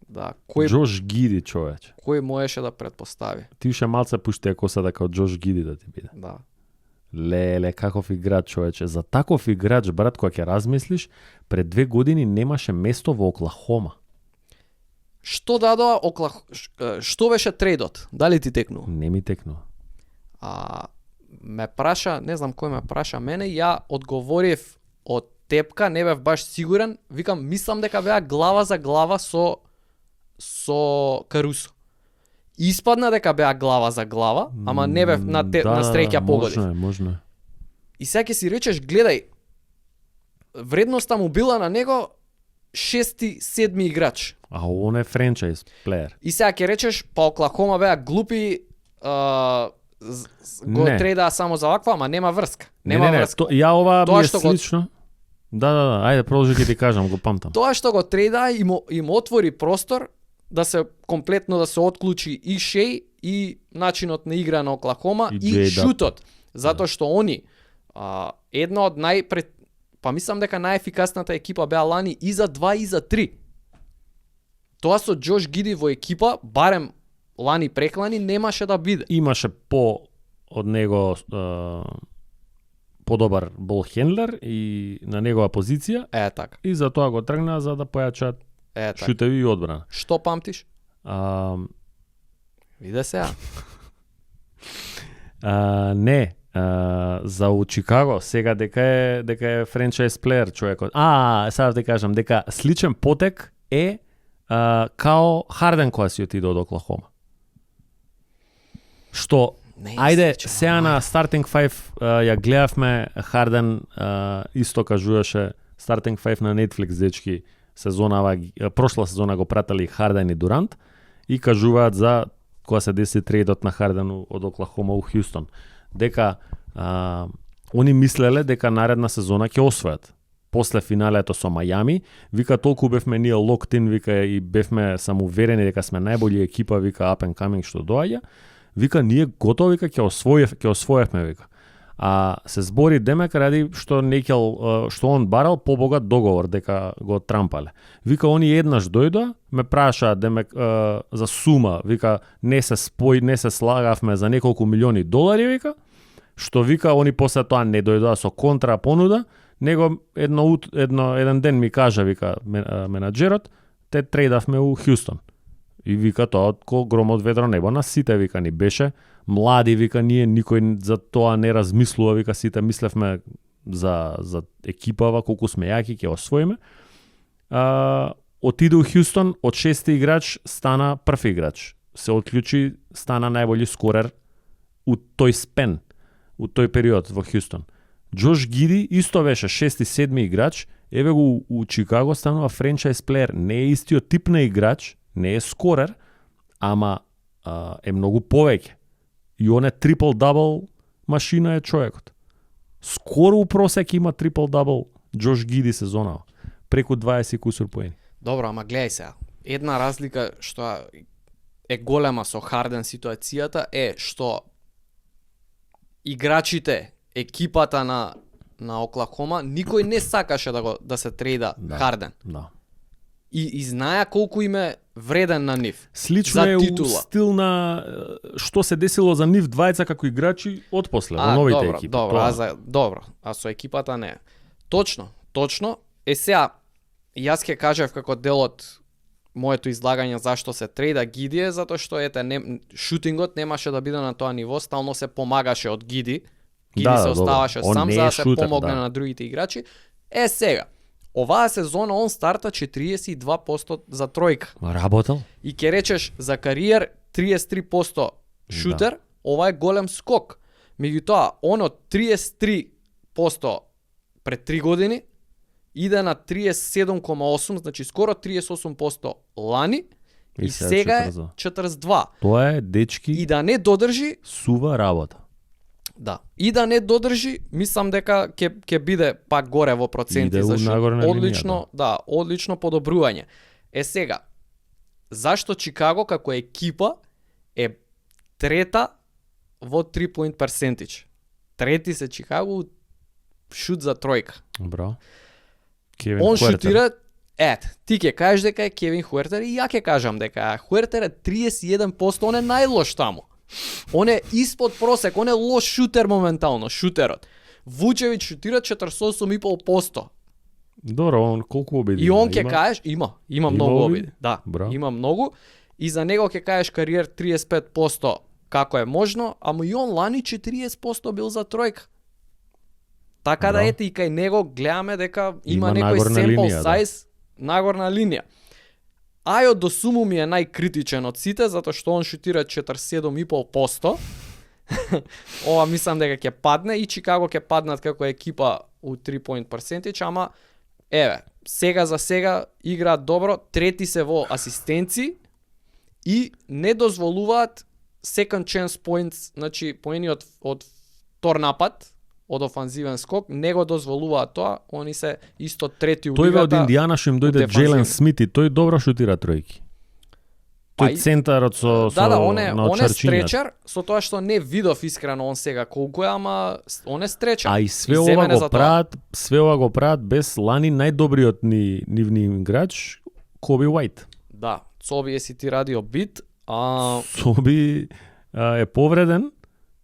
Да, кој
Джош Гиди, човече.
кој можеше да предпостави.
Ти ше малце пуштија косата како Джош Гиди да ти биде.
Да.
Леле, каков играч, човече. За таков играч, брат, кога ќе размислиш, пред 2 години немаше место во Оклахома.
Што дадоа што беше трейдот? Дали ти текнува?
Не ми текнува.
Ме праша, не знам кој ме праша мене, ја одговорив од тепка, не бев баш сигурен, викам, мислам дека беа глава за глава со Карусо. Испадна дека беа глава за глава, ама не бев на среќа погодив.
Можно е.
И сега ќе си речеш, гледај, вредноста му била на него 6-7 играч.
А он е франчайз плеер.
И сега ќе речеш, па Оклахома беа глупи, го
Не.
трейдаа само за ваква, ама нема врска. Нема врска.
Ја ова
Тоа
ми е
што го-
слично. Да, ајде продолжи ќе ти кажам, го памтам.
Тоа што го трейдаа им отвори простор да се комплетно да се отклучи и Шеј и начинот на игра на Оклахома
И
и
J-Dub.
шутот, затоа што они една од па мислам дека најефикасната екипа беа лани и за 2 и за 3. Тоа со Джош Гиди во екипа, барем лани преклани, немаше да биде.
Имаше од него подобар бол хендлер и на негова позиција
Така.
и за тоа го тргнаа за да појачат
Така.
шутеви и одбрана.
Што памтиш? Виде сега.
Не, за у Чикаго сега дека е франчайз плеер човекот. Сега да ти кажам дека сличен потек е као Харден кога си отиде од Оклахома. Што
Не е
ајде
сличен,
сега на Starting 5 ја гледавме, Харден исто кажуваше Starting 5 на Netflix, дечки, прошла сезона го пратели Харден и Дурант и кажуваат за кога се деси трейдот на Харден од Оклахома у Хјустон, дека они мислеле дека наредна сезона ќе освојат. После финалето со Мајами, вика толку бевме ние локтин, вика и бевме самоуверени дека сме најболи екипа, вика up and coming што доаѓа. Вика ние готови, вика ќе освоевме, вика. Се збори демек ради што што он барал побогат договор дека го трампале. Вика они еднаш дојдоа, ме прашаа демек за сума, вика не се слагавме за неколку милиони долари, вика, што вика они после тоа не дојдоа со контра понуда, него еден ден ми кажа, вика менаџерот, те трейдавме у Хјустон. И вика тоа ко гром од ведро небо на сите, вика ни беше млади, вика ние никој за тоа не размислува, вика сите мислевме за екипава колку сме јаки ќе освоиме. Отиде у Хјустон, од 6 играч стана прв играч. Се отклучи, стана најбољи скорер у тој спен, у тој период во Хјустон. Джош Гиди исто беше 6-7 играч, еве го у Чикаго станува франчайз плеер, не е истиот тип на играч, не е скорер, ама е многу повеќе. И он е трипл-дабл машина е човекот. Скоро у просек има трипл-дабл Джош Гиди сезонава. Преку 20 кусур поени.
Добро, ама гледај сега. Една разлика што е голема со Харден ситуацијата е што играчите, екипата на Оклахома, никој не сакаше да се трейда Харден.
Да.
И знаја колку им е вреден на нив.
Слично
за
е
титула.
у стил на што се десило за нив двајца како играчи од после во новите екипи.
Добро, а со екипата не. Точно. Сега јас ќе кажев како дел од моето излагање зашто се трейда Гиди е затоа што шутингот немаше да биде на тоа ниво, стално се помагаше од Гиди. Гиди се оставаше сам за да се помогне на другите играчи. Сега, оваа сезона он старта 42% за тројка.
Работел?
И ќе речеш за кариер 33% шутер, ова е голем скок. Меѓутоа, он од 33% пред 3 години иде на 37,8, значи скоро 38% лани и сега е 42.
Тоа е, дечки,
И да не додржи,
сува работа.
да. И да не додржи, мислам дека ќе биде пак горе во проценти,
Иде
зашто
нагоре на
одлично, да, одлично подобрување. Сега, зашто Чикаго како екипа е трета во 3-point percentage. Трети се Чикаго шут за тројка.
Браво. Кевин
Он
Хуертер.
шутира, ти ќе кажеш дека е Кевин Хуертер и ја ќе кажам дека Хуертер е 31%, он е најлош таму. Он е испод просек, он е лош шутер моментално, шутерот. Вучевиќ шутира 48,5%.
Добро, он колку обиди?
И он ќе кажеш, има многу обиди. Да,
Браво.
има многу. И за него ќе кажеш кариер 35% како е можно, ама и он лани 40% бил за тројка. Така да
Браво.
ете и кај него гледаме дека
Има
некој
нагорна
семпл
линија, да.
сајз, нагорна линија. Ајо до Суму ми е најкритичен од сите, затоа што он шутира 47,5%. Ова мислам дека ќе падне и Чикаго ќе паднат како екипа у 3-point percentage, ама еве, сега за сега играат добро, трети се во асистенци и не дозволуваат second chance points, значи поени од втор напад, од офанзивен скок, не го дозволуваат тоа, они се исто трети у
Тој бе од
лигата.
Индијана што им дојде
дефанзивно.
Джелен Смит и тој добро шутира тројки.
Па
Тој
и-
центарот со
Да, он е
на очарчињата.
стречер, со тоа што не видов искрено он сега колку е, ама он е стречер.
А и све
И
ова
земен е
го
за тоа.
прават, све ова го прават без лани најдобриот нивни играч Коби Уајт.
Да, Цоби е си ти радио бит, а
Соби е повреден,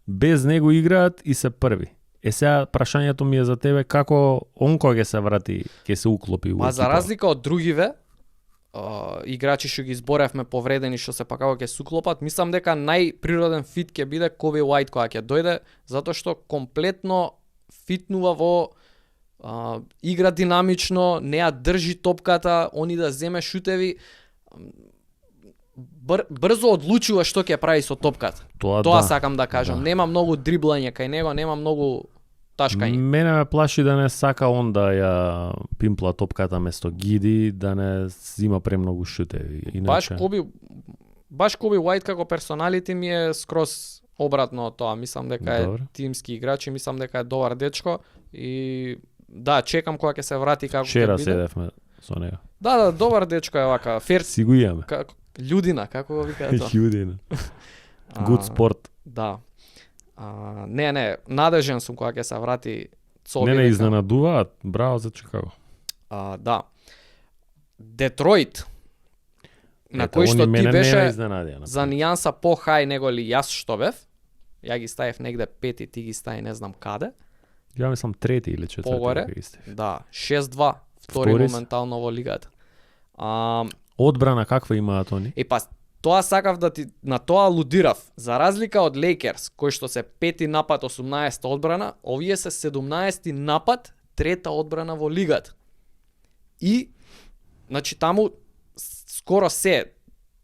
без него играат и се први. Сега прашањето ми е за тебе како он кога ќе се врати, ќе се уклопи у
Ма за
екипа?
разлика од другиве, играчи што ги изборевме повредени што се па како ќе суклопат, мислам дека најприроден фит ќе биде Коби Уајт кога ќе дојде, затоа што комплетно фитнува во игра динамично, не ја држи топката, они да земе шутеви, брзо одлучува што ќе прави со топката.
Тоа
Тоа
да.
сакам да кажам.
Да.
Нема многу дриблање кај него, нема многу ташкање.
Мене ме плаши да не сака он да ја пимпла топката место Гиди, да не зима премногу шутеви. Иначе...
Баш Коби Уајт како персоналити ми е скроз обратно од тоа. Мислам дека е
Добро.
тимски играч и мислам дека е добар дечко и да, чекам кога ќе се врати како
Вчера
ќе биде.
седевме со него.
Да, добар дечко е вака, фер
Си го имаме.
људина, како го викаат тоа.
Јудина. Good спорт.
Да. Не, надежен сум кога ќе се врати Цоби.
Не
дека-
изненадуваат. Браво за Чикаго.
Да. Детройт, на
Ето,
кој што
они
ти
мене не
беше
ме изненадија, на
за
пример.
нијанса по-хај него ли јас што бев. Ја ги ставив негде пети, ти ги стави не знам каде.
Ја мислам трети или четврти.
Погоре.
дека ги став.
Да, 6-2, втори
Втори си.
моментално во лигата.
Одбрана каква имаат они?
Па, тоа сакав да ти, на тоа алудирав. За разлика од Лейкерс, кој што се пети напад, 18 одбрана, овие се 17 напад, трета одбрана во лигата. И, значи, таму скоро се,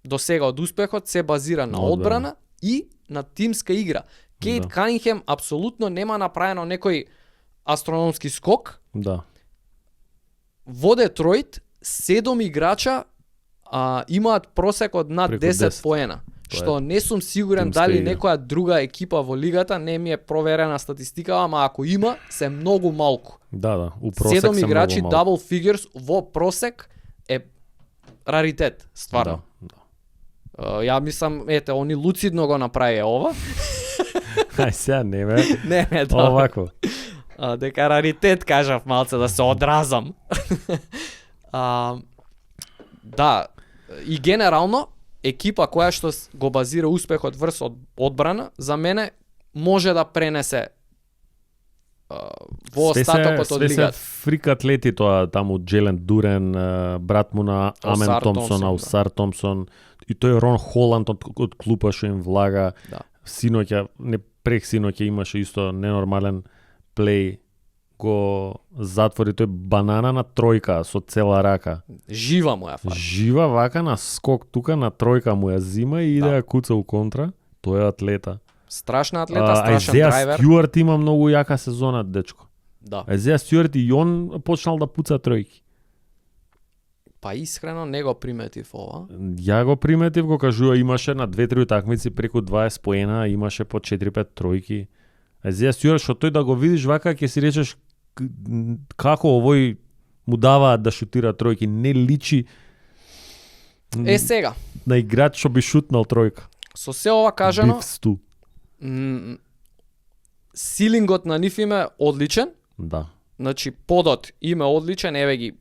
до сега од успехот, се базира на одбрана и на тимска игра. Кейт
Да.
Канихем апсолутно нема направено некој астрономски скок.
Да.
Во Детройт 7 играча имаат просек од над
Преку
10
10.
поена.
Тоа
Што
е
не сум сигурен
тимска
дали
игра.
некоја друга екипа во лигата, не ми е проверена статистика, ама ако има, се многу малку.
Да, у просек
7
се
играчи
многу малку.
double figures во просек е раритет, стварно.
Да.
Ја мислам, ете, они луцидно го направија ова.
Ај сега не бе.
Не, да.
Овако.
Дека раритет кажав малце да се одразам. Да, и генерално екипа која што го базира успехот врз одбрана, за мене може да пренесе во остатокот од
Све се
лигата.
фрик атлети тоа таму Джелен Дурен, брат му на Амен
Осар
Томсон,
Томсон, да.
Осар Томсон и тој Рон Холанд од клупа што им влага.
Да.
Синоќа, не прек синоќа имаше исто ненормален плей го затвори тој банана на тројка со цела рака.
Жива му ја фати.
Жива вака на скок тука на тројка му ја зима и иде ја куца у контра. Тој е атлета.
Страшна атлета, страшен
Аизеа
драйвер.
Стюарт има многу јака сезона, дечко.
Да.
Аизеа Стюарт и он почнал да пуца тројки.
Па искрено не го приметив ова.
Ја го приметив, го кажува, имаше на 2-3 утакмици преку 20 поена, имаше по 4-5 тројки. Аизеа Стюарт, што тој да го видиш вака, ќе си речеш како овој му даваат да шутира тројки, не личи
Сега,
на играч што би шутнал тројка.
со се ова кажано,
Бив сту.
силингот на нив им е одличен,
Да.
значи подот им е одличен, еве ги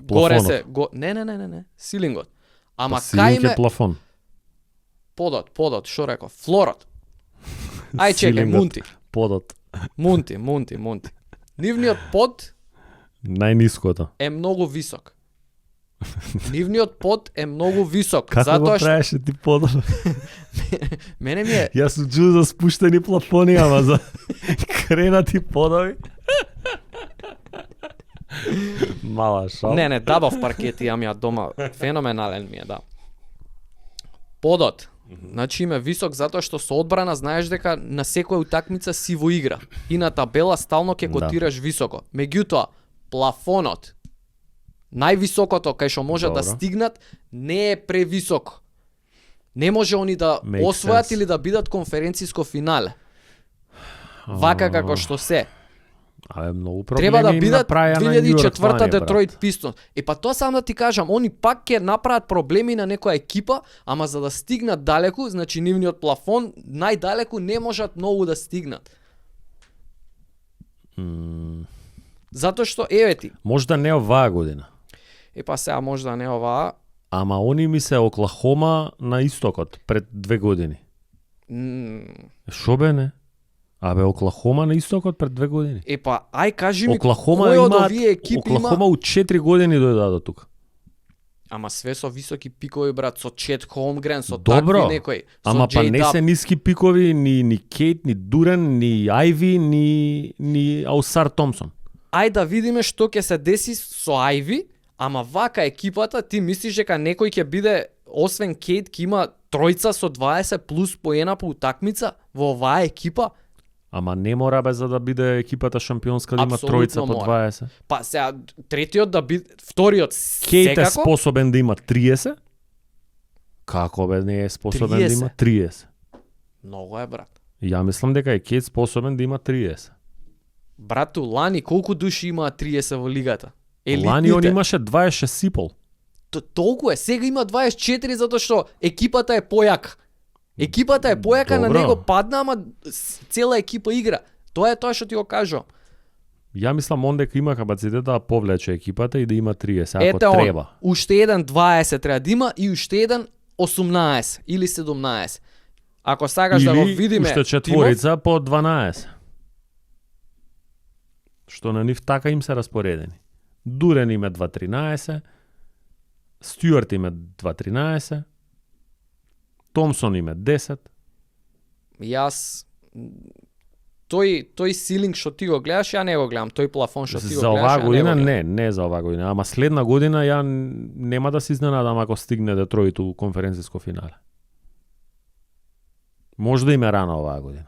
горе
Плафонот.
се, не, силингот. Ама
Па
кај
силинг е
ме
плафон.
подот, што реков, флорот. Ај чекај,
Силингот,
мунти.
Подот.
Мунти. Нивниот под
Најниското.
е многу висок. Нивниот под е многу висок,
Како го
затоа што
правеше ти подот?
мене ми е
Јас сум чул за спуштени плафони, ама за кренати подови. Мала шал.
Не, дабав паркети, имам ја дома. Феноменален ми е, да. Подот. Значи им е висок затоа што со одбрана знаеш дека на секоја утакмица си во игра. И на табела стално ќе котираш високо. Меѓутоа, плафонот, највисокото кај што може да
Добро.
стигнат, не е превисоко. Не може они да
Make
освојат
sense.
или да бидат конференциско финале. Вака како што се.
Абе, многу проблеми
Треба да
им
бидат
направија на Нью Йорк
2004
лани,
Детройт
брат.
Пистонс. Па тоа сам да ти кажам, они пак ќе направат проблеми на некоја екипа, ама за да стигнат далеку, значи нивниот плафон најдалеку не можат многу да стигнат. Затоа што еве ти.
Можда не оваа година.
Па сега можда не оваа.
Ама они ми се Оклахома на истокот пред 2 години. Шо бе не? Абе Оклахома на истокот пред 2 години.
Па ај кажи ми
Оклахома
кој од
има
овие екипи
Оклахома
има.
у 4 години дојде до тука.
Ама све со високи пикови брат, со Чет Холмгрен, со
Добро,
такви некои, со
ама па
J
не
Dub.
се ниски пикови ни Кейт, ни Дурен, ни Айви, ни Аусар Томсон.
Ај да видиме што ќе се деси со Айви, ама вака екипата, ти мислиш дека некој ќе биде, освен Кейт, ќе има тројца со 20 плюс поена по утакмица во оваа екипа?
Ама не мора бе за да биде екипата шампионска да има
Апсолутно
тројца по
мора.
20.
Па сега, третиот да биде, вториот
Кейт е
секако,
способен да има 30? Како бе не е способен да
30?
има 30?
многу е брат.
Ја мислам дека е Кейт способен да има 30.
Брату, лани колку души имаа 30 во лигата?
Лани он имаше 26 сипол.
Толку е, сега има 24 затоа што екипата е појака. Екипата е појака, на
Добро.
него падна, ама цела екипа игра. Тоа е тоа што ти го кажувам.
Ја мислам он дека има капацитет да повлече екипата и да има 30 ако
Ете он,
треба.
уште еден 20 треба да има и уште еден 18 или 17. Ако сакаш да го видиме
уште четворица по 12. Што на нив така им се распоредени. Дурен им е 2-13, Стюарт им е 2-13, Томсон им е 10.
Јас тој силинг што ти го гледаш, ја не го гледам. Тој плафон што ти го
За
гледаш,
оваа
ја
година
не го гледам.
не за оваа година, ама следна година ја нема да се изненадам ако стигне Детройт у конференциско финале. Може да им е рано оваа година.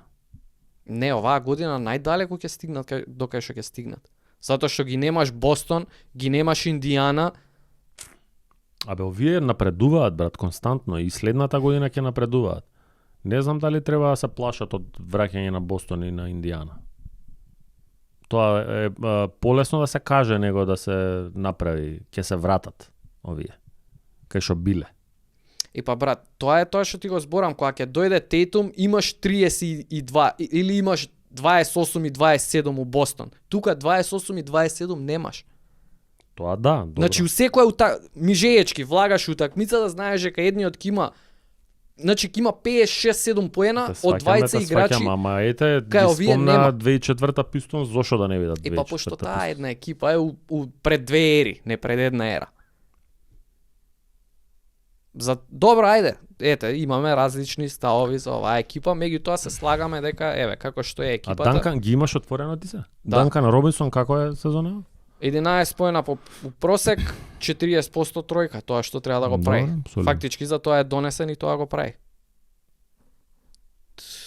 Не, оваа година најдалеку ќе стигнат до кај што ќе стигнат. Затоа што ги немаш Бостон, ги немаш Индијана.
Абе, овие напредуваат, брат, константно и следната година ќе напредуваат. Не знам дали треба да се плашат од враќање на Бостон и на Индијана. Тоа е полесно да се каже него да се направи, ќе се вратат овие. Кај што биле.
Па брат, тоа е тоа што ти го зборам, кога ќе дојде Тейтум, имаш 32 или имаш 28 и 27 у Бостон. Тука 28 и 27 немаш.
Тоа да, добро.
Значи у секоја мижеечки влагаш утакмица да знаеш дека едниот ќе има, значи ќе има 5-6-7 поена од 20 играчи.
Ама ете,
кај
ги
овие
спомна
нема.
2004 Пистонс, зошто да не видат 2004
Па пошто таа една екипа е пред две ери, не пред една ера. за добро, ајде, ете, имаме различни ставови за оваа екипа, меѓутоа се слагаме дека еве како што е екипата.
А Данкан ги имаш отворено ти се?
Да.
Данкан Робинсон како е сезона?
11 поена по просек, 40% тројка, тоа што треба да го прави.
Добре, солидно.
Фактички за тоа е донесен и тоа го прави.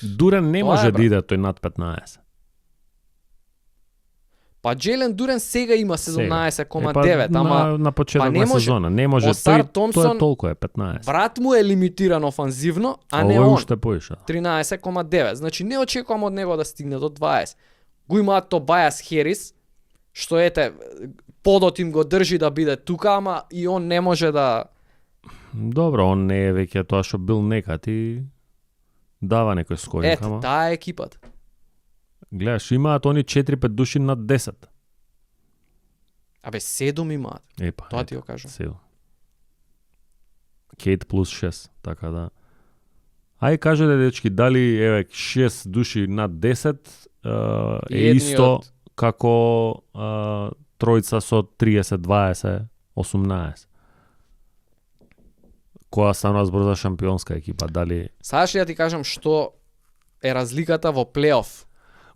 Дурен не
Тоа
може
е,
да иде тој над 15.
Па Джелен Дурен сега има 17,9,
на,
ама
на почеток
не
на
може.
сезона, не може
Осар
тој,
Томсон,
тоа е толку е 15.
брат му е лимитиран офанзивно, а не
Овој
он.
уште поиша.
13,9. Значи не очекувам од него да стигне до 20. Го имаат Тобајас Херис, што ете подот им го држи да биде тука, ама и он не може да.
Добро, он не е веќе тоа што бил некад и дава некој скоринг,
Ете,
ама
таа е екипата.
гледаш, имаат они 4-5 души над 10.
Абе 7 имаат.
Епа,
Тоа ти го кажам.
7. Кейт плюс 6, така да. Ај кажете дечки, дали еве 6 души над 10 е
Едни
исто
од-
како тројца со 30, 20, 18. Која станува збор за шампионска екипа, дали
Саш ја ти кажам што е разликата во плейоф.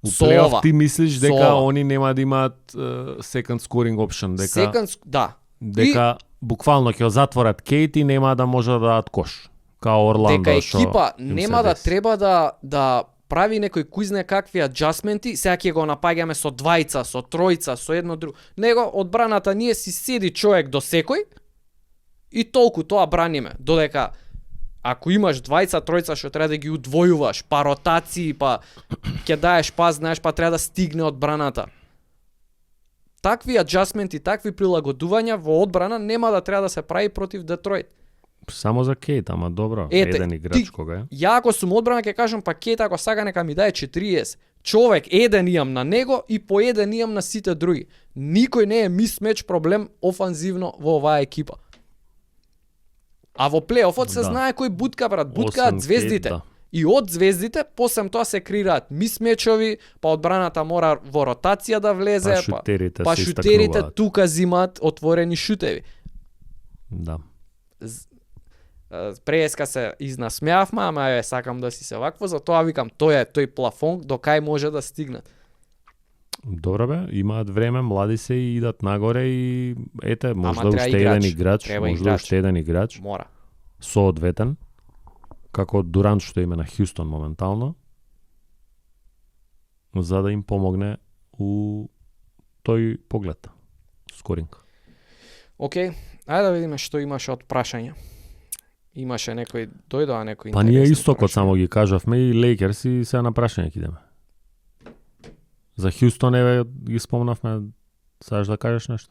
у
Со
плейоф
ова.
ти мислиш
Со
дека
ова.
они нема да имаат second scoring option, дека
Да.
дека буквално ќе затворат Кейт и нема да може да дадат кош. Као Орландо
Дека
што
екипа
им
нема
се
да
деси.
треба да прави некој кузне какви аджастменти, сега ќе го напаѓаме со двајца, со тројца, со едно друго. Него одбраната ние си седи човек до секој и толку тоа браниме, додека ако имаш двајца, тројца што треба да ги удвојуваш, па ротации, па ќе даеш пас, знаеш, па треба да стигне одбраната. Такви аджастменти, такви прилагодувања во одбрана нема да треба да се прави против Детройт.
Само за Кейт, ама добро,
Ете,
еден играч
ти-
кога е.
Ја ако сум одбрана ќе кажам пакет, ако сака нека ми даде 40. Човек еден имам на него и по еден имам на сите други. Никој не е мисмеч проблем офанзивно во оваа екипа. А во плейофот се
Да.
знае кој бутка, брат, буткаат
Освен
звездите.
Кейт, да.
И од звездите, посем тоа се креираат мисмечови, па одбраната мора во ротација да влезе,
Па шутерите
па
се
шутерите
истакнуваат.
тука зимаат отворени шутеви.
Да.
Преска се изнасмеавме, ама ја сакам да си се вакво, затоа викам тој плафон до кај може да стигнат.
Добро бе, имаат време, млади се и идат нагоре и ете, може да
треба
уште
играч.
еден играч,
Треба
може да
играч.
уште еден играч,
Мора.
соодветен, како Дурант што има на Хјустон моментално, за да им помогне у тој поглед. Скоринг.
Океј, ајде да видиме што имаше од прашања. Имаше некој, дојдоа некој
Па ние
интересни
истокот
прашања.
само ги кажавме и Лейкерс и сега на прашање ќе идеме. За Хјустон еве ги спомнавме, сакаш да кажеш нешто?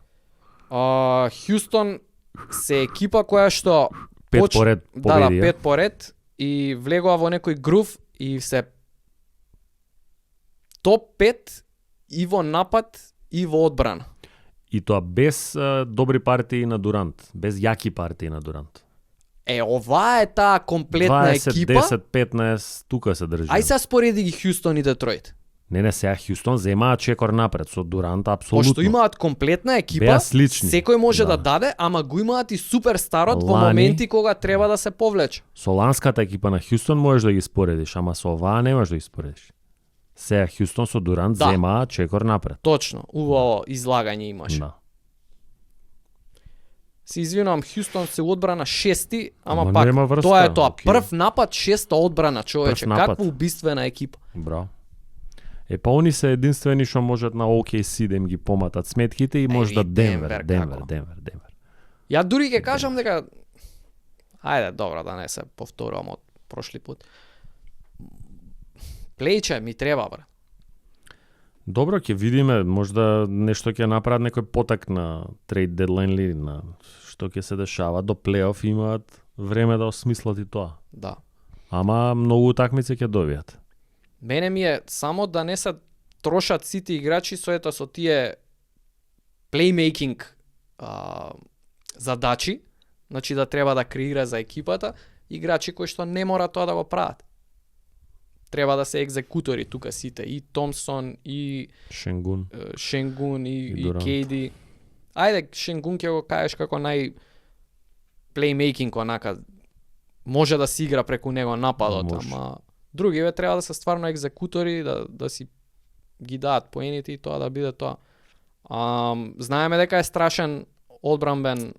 Хјустон се екипа која што
Пет
Поч-
поред
да,
победи.
пет поред и влегува во некој грув и се топ 5 и во напад и во одбрана.
И тоа без добри партии на Дурант, без јаки партии на Дурант.
Оваа е таа комплетна
20,
екипа.
10, 15, тука се држи.
Ај се спореди ги Хјустон и Детройт.
Не, сега Хјустон земаат чекор напред со Дурант апсолутно.
Пошто имаат комплетна екипа,
Беа слични.
секој може да.
Да.
даде, ама го имаат и суперстарот во
Лани.
моменти кога треба да се повлече.
Со ланската екипа на Хјустон можеш да ги споредиш, ама со оваа не можеш да ги споредиш. Сега Хјустон со Дурант
Да.
земаат чекор напред.
Точно, убаво излагање имаше.
Да.
Се извинувам, Хјустон се одбрана 6, ама
Ама
пак
нема врска,
тоа е тоа.
окей.
Прв напад, 6 одбрана, човече.
Прв напад.
Каква убиствена екипа.
Браво. Па они се единствени што можат на OKC да им ги поматат сметките и може да
Денвер,
Денвер.
како?
Денвер.
Ја дури ќе кажам дека ајде, добро, да не се повторувам од прошли пат. Плејче ми треба, бре.
Добро, ќе видиме, можда нешто ќе направат некој потак на трейд дедлайн или на што ќе се дешава до плейоф, имаат време да осмислат и тоа.
Да.
Ама многу утакмици ќе добијат.
Мене ми е само да не се трошат сите играчи со тие плеймейкинг задачи, значи да треба да креира за екипата, играчи кои што не мора тоа да го прават. Треба да се екзекутори тука сите, и Томсон, и
Шенгун.
Шенгун, и
Дурант.
Кейди. Ајде, Шенгун ќе го кажеш како нај плеймейкинг, онака, може да си игра преку него нападот,
Може.
ама другиве треба да се стварно екзекутори, да си ги дадат поените и тоа да биде тоа. Знаеме дека е страшен одбранбен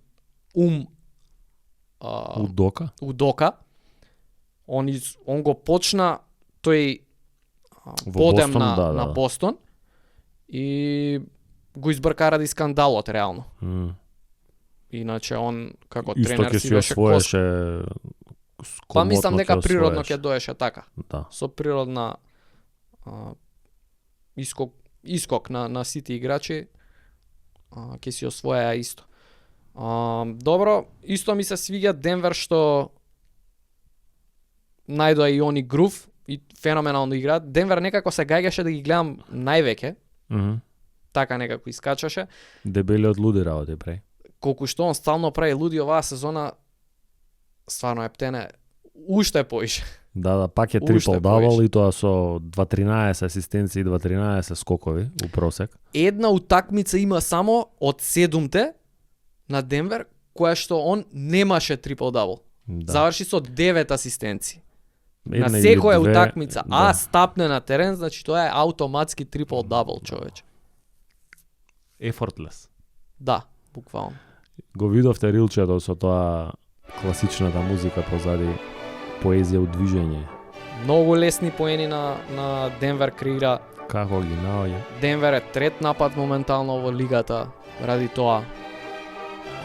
Удока.
Удока. Он го почна тој
Во
подем
Бостон,
на Бостон и го избрка ради скандалот реално. Иначе он како
Исто
тренер
ќе
си
си
беше
освоеше.
Па мислам дека
комотно ќе
природно
освоеше.
ќе доеше така.
Да.
Со природна искок на сите играчи ќе си освоја исто. Добро, исто ми се свиѓа Денвер што најдоа и они грув и феноменално играат. Денвер некако се гаѓаше да ги гледам највеќе, така некако искачаше.
Дебели од луди работи прави.
Колку што он стално прави луди оваа сезона, стварно ептене, уште поише.
Да, пак е
Уште
трипл дабл
повеќе.
и тоа со 2-13 асистенции и 2-13 скокови у просек.
Една утакмица има само од 7-те на Денвер, која што он немаше трипл дабл.
Да.
Заврши со 9 асистенции.
Една
На
или
секоја
две,
утакмица,
да.
стапне на терен, значи тоа е автоматски трипл дабл, човече.
Effortless.
Да, буквално.
Го видовте рилчето со тоа класичната музика позади поезија у движење.
Многу лесни поени на Денвер креира.
Како ги наоѓа?
Денвер е трет напад моментално во лигата ради тоа.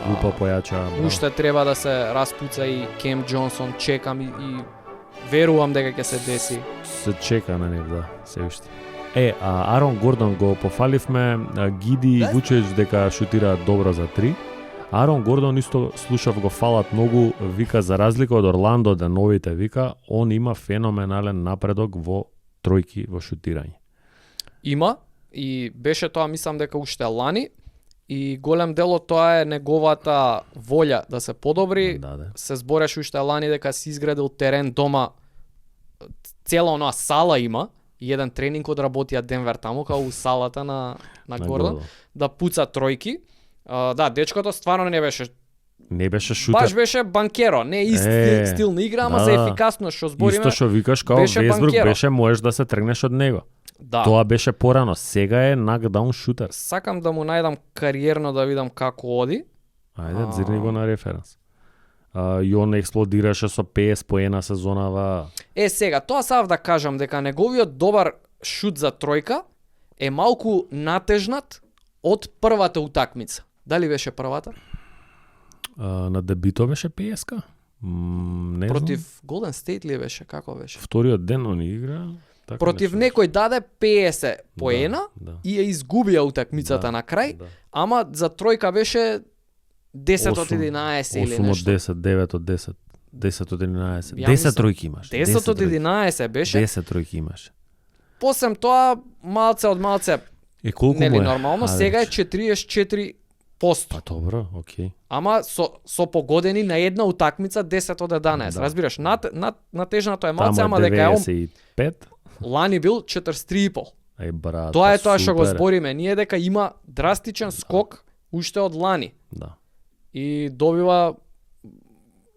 Глупо појача.
Уште треба да се распуца и Кем Џонсон, чекам и верувам дека ќе се деси.
Се чека на нив, да, се уште. Арон Гордон го пофаливме, Гиди и Вучевич дека шутираат добро за 3. Арон Гордон исто слушав го фалат многу, вика за разлика од Орландо да новите вика, он има феноменален напредок во тројки во шутирање.
Има и беше тоа мислам дека уште лани и голем дел од тоа е неговата волја да се подобри.
Да.
Се збореше уште лани дека си изградил терен дома, цела онаа сала има и еден тренинг одработија Денвер таму као у салата на Гордон да пуца тројки. Да, дечкото стварно
не беше шутер.
Баш беше банкеро, не ист стил на игра, ама
да,
за ефикасност што збориме.
Исто што викаш као
беше
Весбрук
банкеро.
беше можеш да се тргнеш од него.
Да.
Тоа беше порано, сега е нокдаун шутер.
Сакам да му најдам кариерно да видам како оди.
Ајде, зирни го на референс. И он експлодираше со 50 поена сезонава.
Сега, тоа сав да кажам дека неговиот добар шут за тројка е малку натежнат од првата утакмица. Дали беше првата?
На дебито беше ПСК? Не
Против
знам.
Голден Стейт ли беше? Како беше?
Вториот ден он игра. Така
Против
нешто.
некој даде 50 поена
Да.
и ја изгубија утакмицата на крај,
Да.
ама за тројка беше 10 од 11 или
8 од
нешто.
10, 9 од 10, 10 од 11.
Ја
10
мислам,
тројки имаш.
10 од
тројки.
11 беше.
10 тројки имаш.
Посем тоа малце од малце
Колку
нели
му е?
нормално,
Ајде,
сега е
речи.
44%.
Па добро, окей.
Ама со погодени на една утакмица 10 од 11.
Да.
Разбираш, натежнато е малце,
Таму
ама дека е он
95.
лани бил 43,5.
Ај брат.
Тоа е тоа што го
супер.
збориме. Ние дека има драстичен скок уште од лани.
Да.
И добива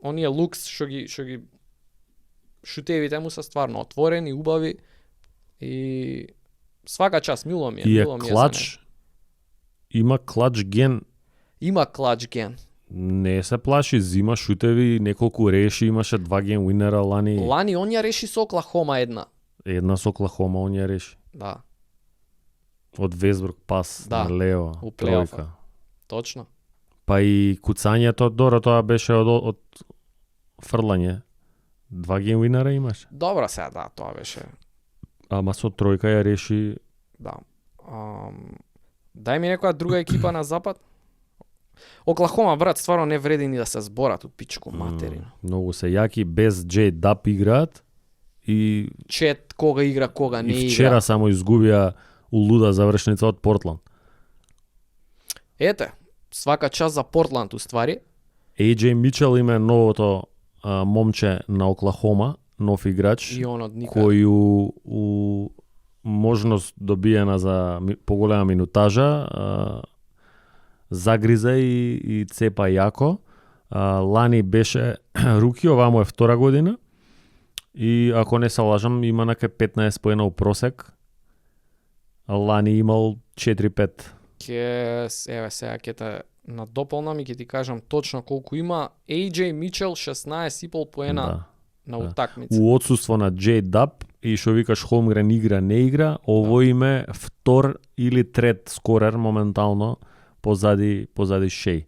оние лукс што ги шутевите му се стварно отворени, убави и свака час мило ми е.
И е
мило ми за
клач. Има клач ген.
него. Има клач ген.
Не се плаши, зима шутеви, неколку реши, имаше 2 ген уинера лани.
Лани он ја реши со Оклахома една.
Една со Оклахома он ја реши.
Да,
Од Весбрук пас
Да,
на лево,
у плейофа.
тројка.
точно.
Па и куцањето доро тоа беше од фрлање. 2 ген уинера имаш.
Добро сега, да, тоа беше.
Ама со тројка ја реши.
Да. Дај ми некоја друга екипа на запад. Оклахома, брат, стварно не вреди ни да се зборат у пичку материна.
Многу се јаки, без J Дап играат и
Чет кога игра, кога не
и вчера
игра.
само изгубија у луда завршница од Портланд.
Ете, свака час за Портланд уствари.
AJ Мичел има е новото момче на Оклахома, нов играч,
И он од никаде.
кој у можност добиена за поголема минутажа, загриза и цепа јако. Лани беше руки, ова му е втора година. И ако не се лажам, има наке 15 поена у просек. А Лани имал 4-5.
Еве сега ќе те надополнам и ќе ти кажам точно колку има. AJ Мичел 16,5 поена на утакмица.
У отсуство на J Dub и што викаш Холмгрен игра, не игра, ово име втор или трет скорер моментално позади Шеј.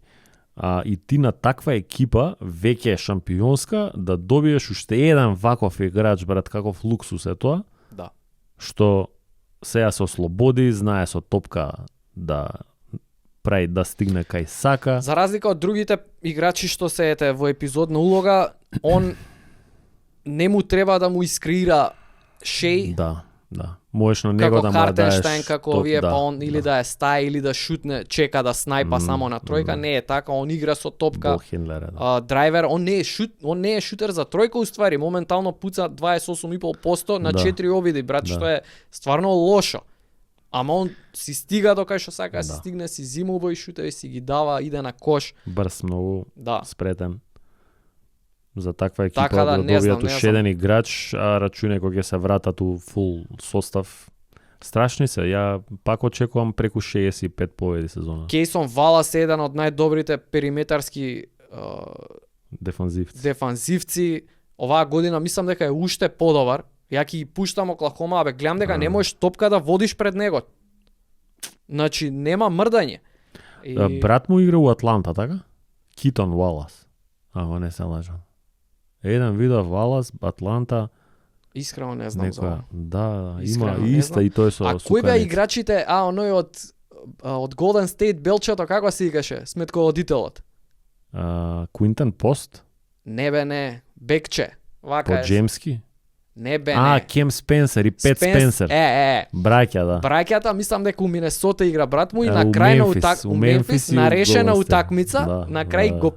И ти на таква екипа, веќе шампионска, да добиеш уште еден ваков играч, брат, каков луксус е тоа.
Да.
Што сега се ослободи, знае со топка да прави да стигне кај сака.
За разлика од другите играчи што се ете во епизодна улога, он не му треба да му искрира Шеј.
Да. Можеш на него
како
да му даеш
Хартенштайн, како овие, па он или да е стај, или да шутне, чека да снайпа само на тројка, не е така, он игра со топка. Драйвер, он не е шутер за тројка уствари, моментално пуца 28,5% на 4 обиди, брат, што е стварно лошо. Ама он си стига до кај што сака, си стигне, си зима убави шутери, си ги дава, иде на кош.
Брз, многу спретен. За таква екипа
така
да добијат уште еден играч, а рачуне кога ќе се вратат у фул состав. Страшни се, ја пак очекувам преку 65 победи сезона.
Кейсон Валас е еден од најдобрите периметарски дефанзивци. Оваа година мислам дека е уште подобар. Ја ќе ги пуштам Оклахома, гледам дека не можеш топка да водиш пред него. Значи нема мрдање.
Брат му игра у Атланта, така? Китон Валас. Ама не се лажам. Еден видов Валас, Атланта.
Искрено не знам за.
Да, има иста и тој со.
А кој беа играчите? Оној од Golden State белчето, како се играше? Сметководителот.
Квинтен Пост?
Не, Бекче. Вака
е. Джемски?
Не.
Кем Спенсер и Пет Спенсер. Браќа, да.
Браќата, мислам дека у Минесота игра брат му и на крај на у Мемфис на решена утакмица, на крај го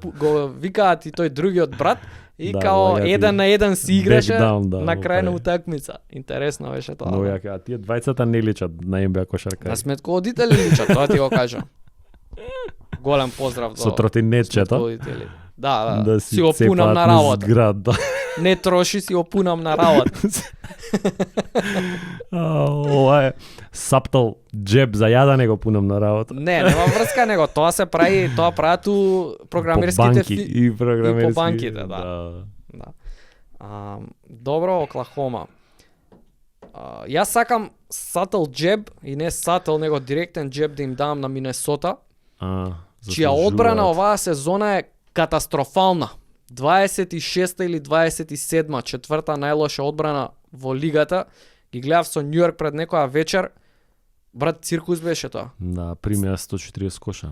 викаат и тој другиот брат и као 1-1 си играше на крај на утакмица. Интересно беше тоа.
Но а тие двајцата не личат на NBA кошаркари.
На сметководители личат, тоа ти го кажам. Голем поздрав
со тротинетчето.
Да, си опунам на работа. Не троши, си опунам на работа.
Ова е саптал джеб за јадење го пунам на работа.
Нема врска него, тоа се прави, тоа прават у програмерските
и
по банките, да. Добро, Оклахома. Јас сакам сатл джеб и не сатл, него директен джеб да им дам на Минесота. Чија одбрана оваа сезона е катастрофална. 26 или 27, четврта најлоша одбрана во лигата. Ги гледав со Нью Йорк пред некоја вечер. Брат, циркус беше тоа.
Да, примеа 140 коша.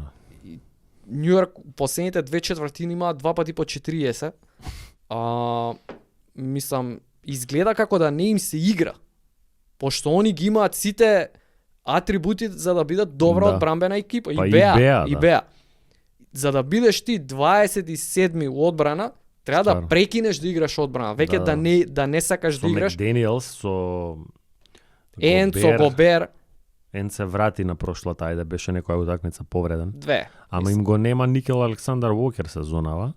Нью Йорк последните две четвртини имаа 2 пати по 40. Мислам, изгледа како да не им се игра. Пошто они ги имаат сите атрибути за да бидат добра одбранбена екипа.
Па
и беа. За да бидеш ти 27-ми у одбрана, треба да прекинеш да играш одбрана. Веќе да не сакаш да играш.
Со Макдениелс, со
Гобер.
се врати на прошлата, ајде беше некоја утакмица повреден. Ама им го нема Никел Александар Уокер сезонава.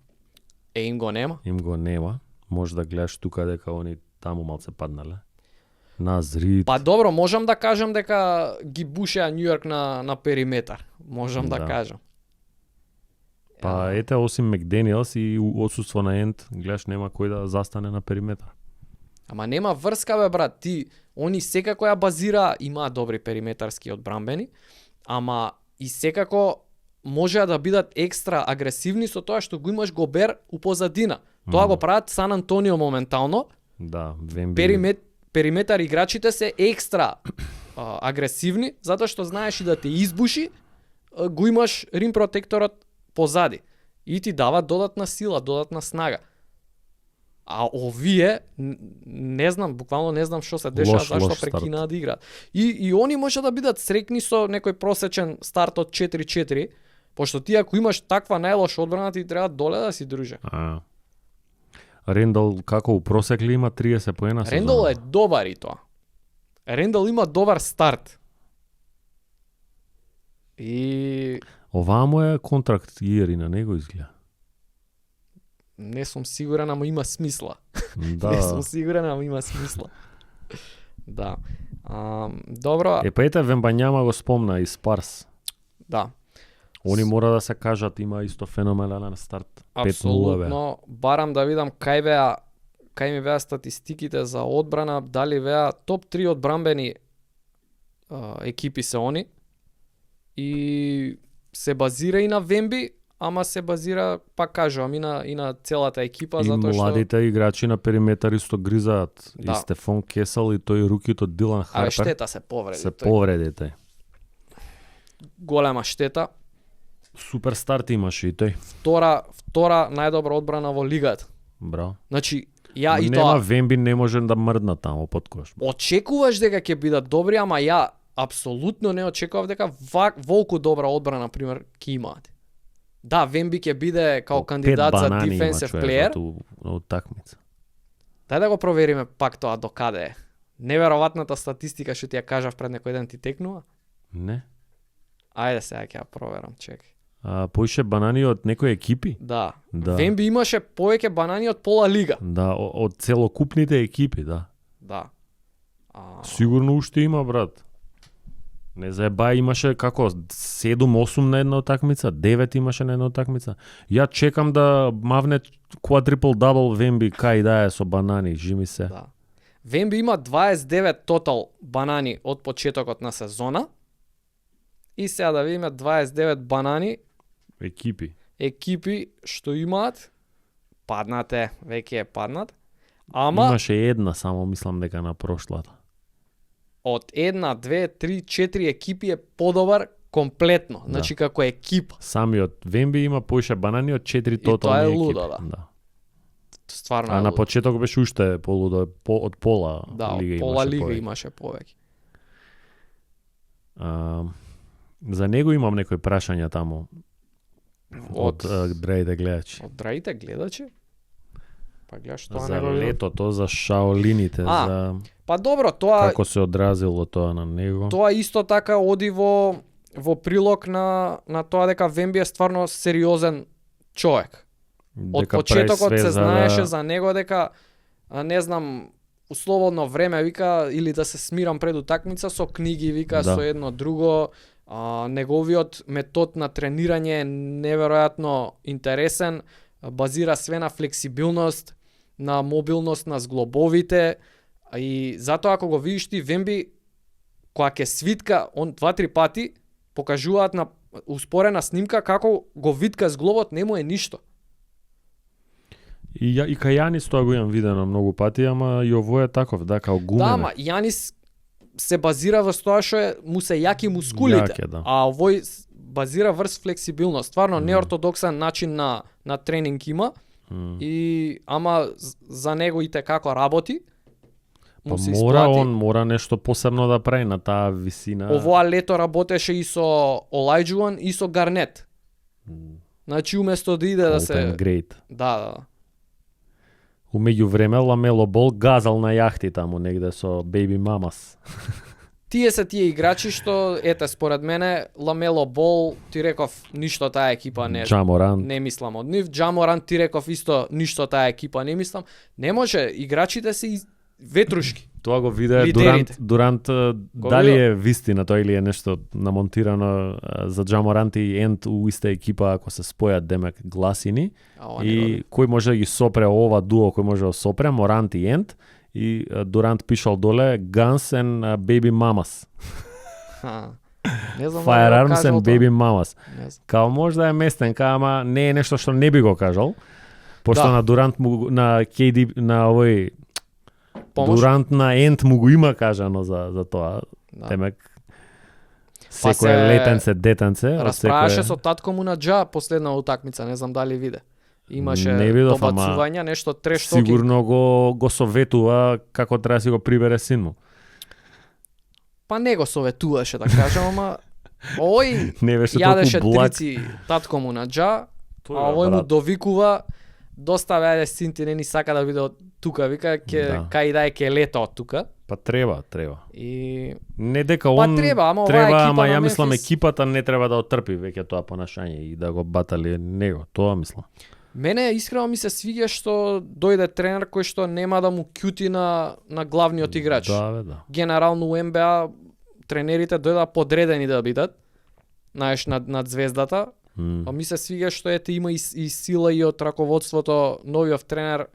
Им го нема?
Им го нема. Може да гледаш тука дека они таму малце паднале. Назрит.
Па добро, можам да кажам дека ги бушеа Нью Йорк на периметар. Можам да кажам.
Па ете, осим Макдениелс и отсуство на Енд, гледаш нема кој да застане на периметар.
Ама нема врска бе брат, они секако ја базира, имаат добри периметарски одбранбени, ама и секако можеа да бидат екстра агресивни со тоа што го имаш Гобер у позадина. Тоа го прават Сан Антонио моментално.
Да, Вемби.
Периметар играчите се екстра агресивни, затоа што знаеш и да те избуши, го имаш рим протекторот позади и ти дава додатна сила, додатна снага. А овие не знам, буквално не знам што се дешава, зашто прекинаа да играат. И они може да бидат срекни со некој просечен старт од 4-4, пошто ти ако имаш таква најлоша одбрана, ти треба доле да си друже.
Рендал како у просек ли има 30 поена сезона?
Рендал е добар и тоа. Рендал има добар старт. И
оваа му е контракт иери на него изгледа.
Не сум сигурен, ама има смисла.
Да.
Не сум сигурен, ама има смисла. Да. Добро.
Па ете Вембањама го спомна и Спарс.
Да.
Они мора да се кажат, има исто феноменален старт. 5-0 бе.
Апсолутно. Барам да видам кај ми беа статистиките за одбрана, дали беа топ 3 одбранбени екипи се они. И се базира и на Вемби, ама се базира, пак кажувам, и на целата екипа,
И
затоа што
младите играчи на периметар исто гризаат.
Да.
И Стефан Кесел и тој рукито Дилан Харпер.
штета се повреди.
Се
Тој
повредите.
голема штета.
Супер старт имаше и тој.
Втора најдобра одбрана во лигата.
Браво.
Значи, ја и
Нема
тоа
Вемби, не може да мрдна таму под кош.
очекуваш дека ќе бидат добри, ама ја апсолутно не очекував дека волку добра одбрана, например, ќе имаат. Да, Вемби ќе биде као кандидат за defensive player.
На утакмица.
Дај да го провериме пак тоа до каде е. Неверојатната статистика што ти ја кажав пред некој ден ти текнува.
Не.
Ајде сега ќе ја проверам, чекај.
Поише банани од некои екипи?
Да.
Да.
Вемби имаше повеќе банани од пола лига.
Да, од целокупните екипи, да.
Да.
Сигурно уште има, брат. Не заебај, имаше како 7-8 на една утакмица, 9 имаше на една утакмица. Ја чекам да мавне quadruple double Вемби кај да е со банани, жими се.
Да. Вемби има 29 тотал банани од почетокот на сезона. И сега да видиме 29 банани екипи што имаат. Паднате, веќе е паднат. Ама
Имаше една само, мислам дека на прошлата.
од 1, 2, 3, 4 екипи е подобар комплетно. Значи како екипа.
Самиот Вемби има поише банани од 4 тотални
тоа е
екипи.
лудо, да. Стварно
А
е
на
лудо.
почеток беше уште полудо, од пола
Да,
лига
пола
имаше
лига
повеќе.
имаше повеќе.
За него имам некои прашања таму. Од драите гледачи.
Од драите гледачи? Па гледаш тоа
За
него видам.
летото, за шаолините, за
Па добро, тоа
како се одразило тоа на него.
тоа исто така оди во прилог на тоа дека Вемби е стварно сериозен човек. Од
Дека прави
почетокот
све
се
за
знаеше за него дека не знам, у слободно време вика или да се смирам пред утакмица со книги, вика
Да.
со едно друго. Неговиот метод на тренирање е неверојатно интересен, базира све на флексибилност, на мобилност на зглобовите и затоа ако го видиш ти Вемби кога ќе свитка, он 2-3 пати покажуваат на успорена снимка како го витка зглобот, не му е ништо.
И кај Јанис тоа го имам видено многу пати, ама и овој е таков, да, као гумен.
Да, ама Јанис се базира во тоа што му се јаки мускулите,
Јак е, да.
а овој базира врз флексибилност. Стварно неортодоксен начин на тренинг има, и ама за него и како работи.
Па
се
мора
исплати.
он мора нешто посебно да прави на таа висина.
Овоа лето работеше и со Олајџуан и со Гарнет. Значи уместо да иде да се
Great.
да.
Умеѓу време Ламело Бол газал на јахти таму негде со Baby Mamas.
Тие се тие играчи што ете според мене Ламело Бол, ти реков ништо таа екипа не
Джаморан.
не мислам од нив. Джаморан ти реков исто ништо таа екипа не мислам. Не може, играчите се ветрушки.
Тоа го виде
Лидерите.
Дурант дали е вистина тоа или е нешто намонтирано за Джаморант и Ент у иста екипа ако се спојат демек гласини и кој може да ги сопре ова дуо, кој може да сопре Морант и Ент и Дурант пишал доле Guns and Baby Mamas.
Не знам.
Firearms and Baby Mamas.
Не знам.
Као може да е местенка, ама не е нешто што не би го кажал. Пошто
Да.
на Дурант му на KD на овој
Помош?
Дурант на Ент му го има кажано за тоа.
Да.
Демек
Па
секој
се
летенце, детенце,
Расправаше со татко му на Джа последна утакмица, не знам дали виде. Имаше
Не видов, ама
добацувања, нешто треш токинг.
сигурно го советува како треба да си го прибере син му.
Па не го советуваше да кажам, ама ој
Не беше
јадеше
толку благ.
трици татко му на Джа,
Тој
а
е,
овој му
брат.
довикува достави ајде син ти не ни сака да биде од тука, вика ќе
Да.
кај да е ќе лета од тука.
Па треба.
И
Не дека
Па
он
треба, ама оваа
треба,
екипа
ама
на
ја мислам
Мемфис-
екипата не треба да отрпи веќе тоа понашање и да го батали него, тоа мислам.
Мене искрено ми се свиѓа што дојде тренер кој што нема да му кјути на главниот играч.
Да.
Генерално у НБА тренерите дојда подредени да бидат, знаеш, над звездата. А ми се свиѓа што има и сила и од раководството новиот тренер,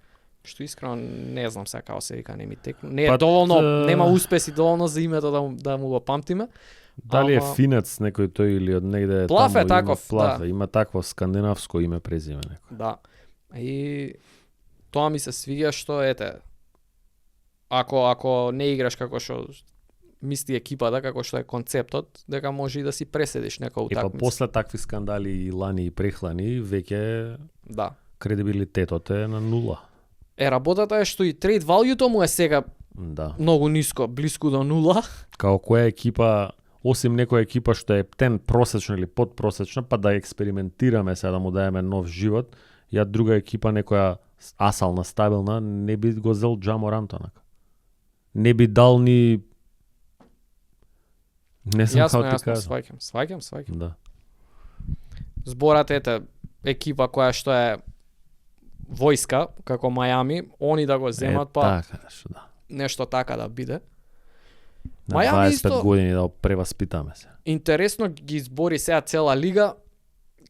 што искрено не знам сега како се вика, не ми текну. Не е доволно, нема успеси доволно за името да му го памтиме.
Дали е финец некој тој или од негде
Плав
таму
е таков,
Плав, има такво скандинавско име презиме некој.
Да. И тоа ми се свиѓа што ако не играш како што мисли екипата, како што е концептот, дека може и да си преседиш нека утакмица.
И па после такви скандали и лани и прехлани, веќе кредибилитетот е на нула.
Работата е што и трейд валјуто му е сега многу ниско, блиску до нула.
Као која екипа, осим некоја екипа што е просечно или подпросечна, па да експериментираме сега да му даеме нов живот, ја друга екипа некоја асална, стабилна, не би го зел Ja Morant онака. Не би дал ни не знам како ти кажам.
Сваќам.
Да.
Зборат екипа која што е војска, како Мајами, они да го земат, па
така,
нешто така да биде.
На
Мајами
25
исто
години да преваспитаме се.
Интересно ги избори сега цела лига,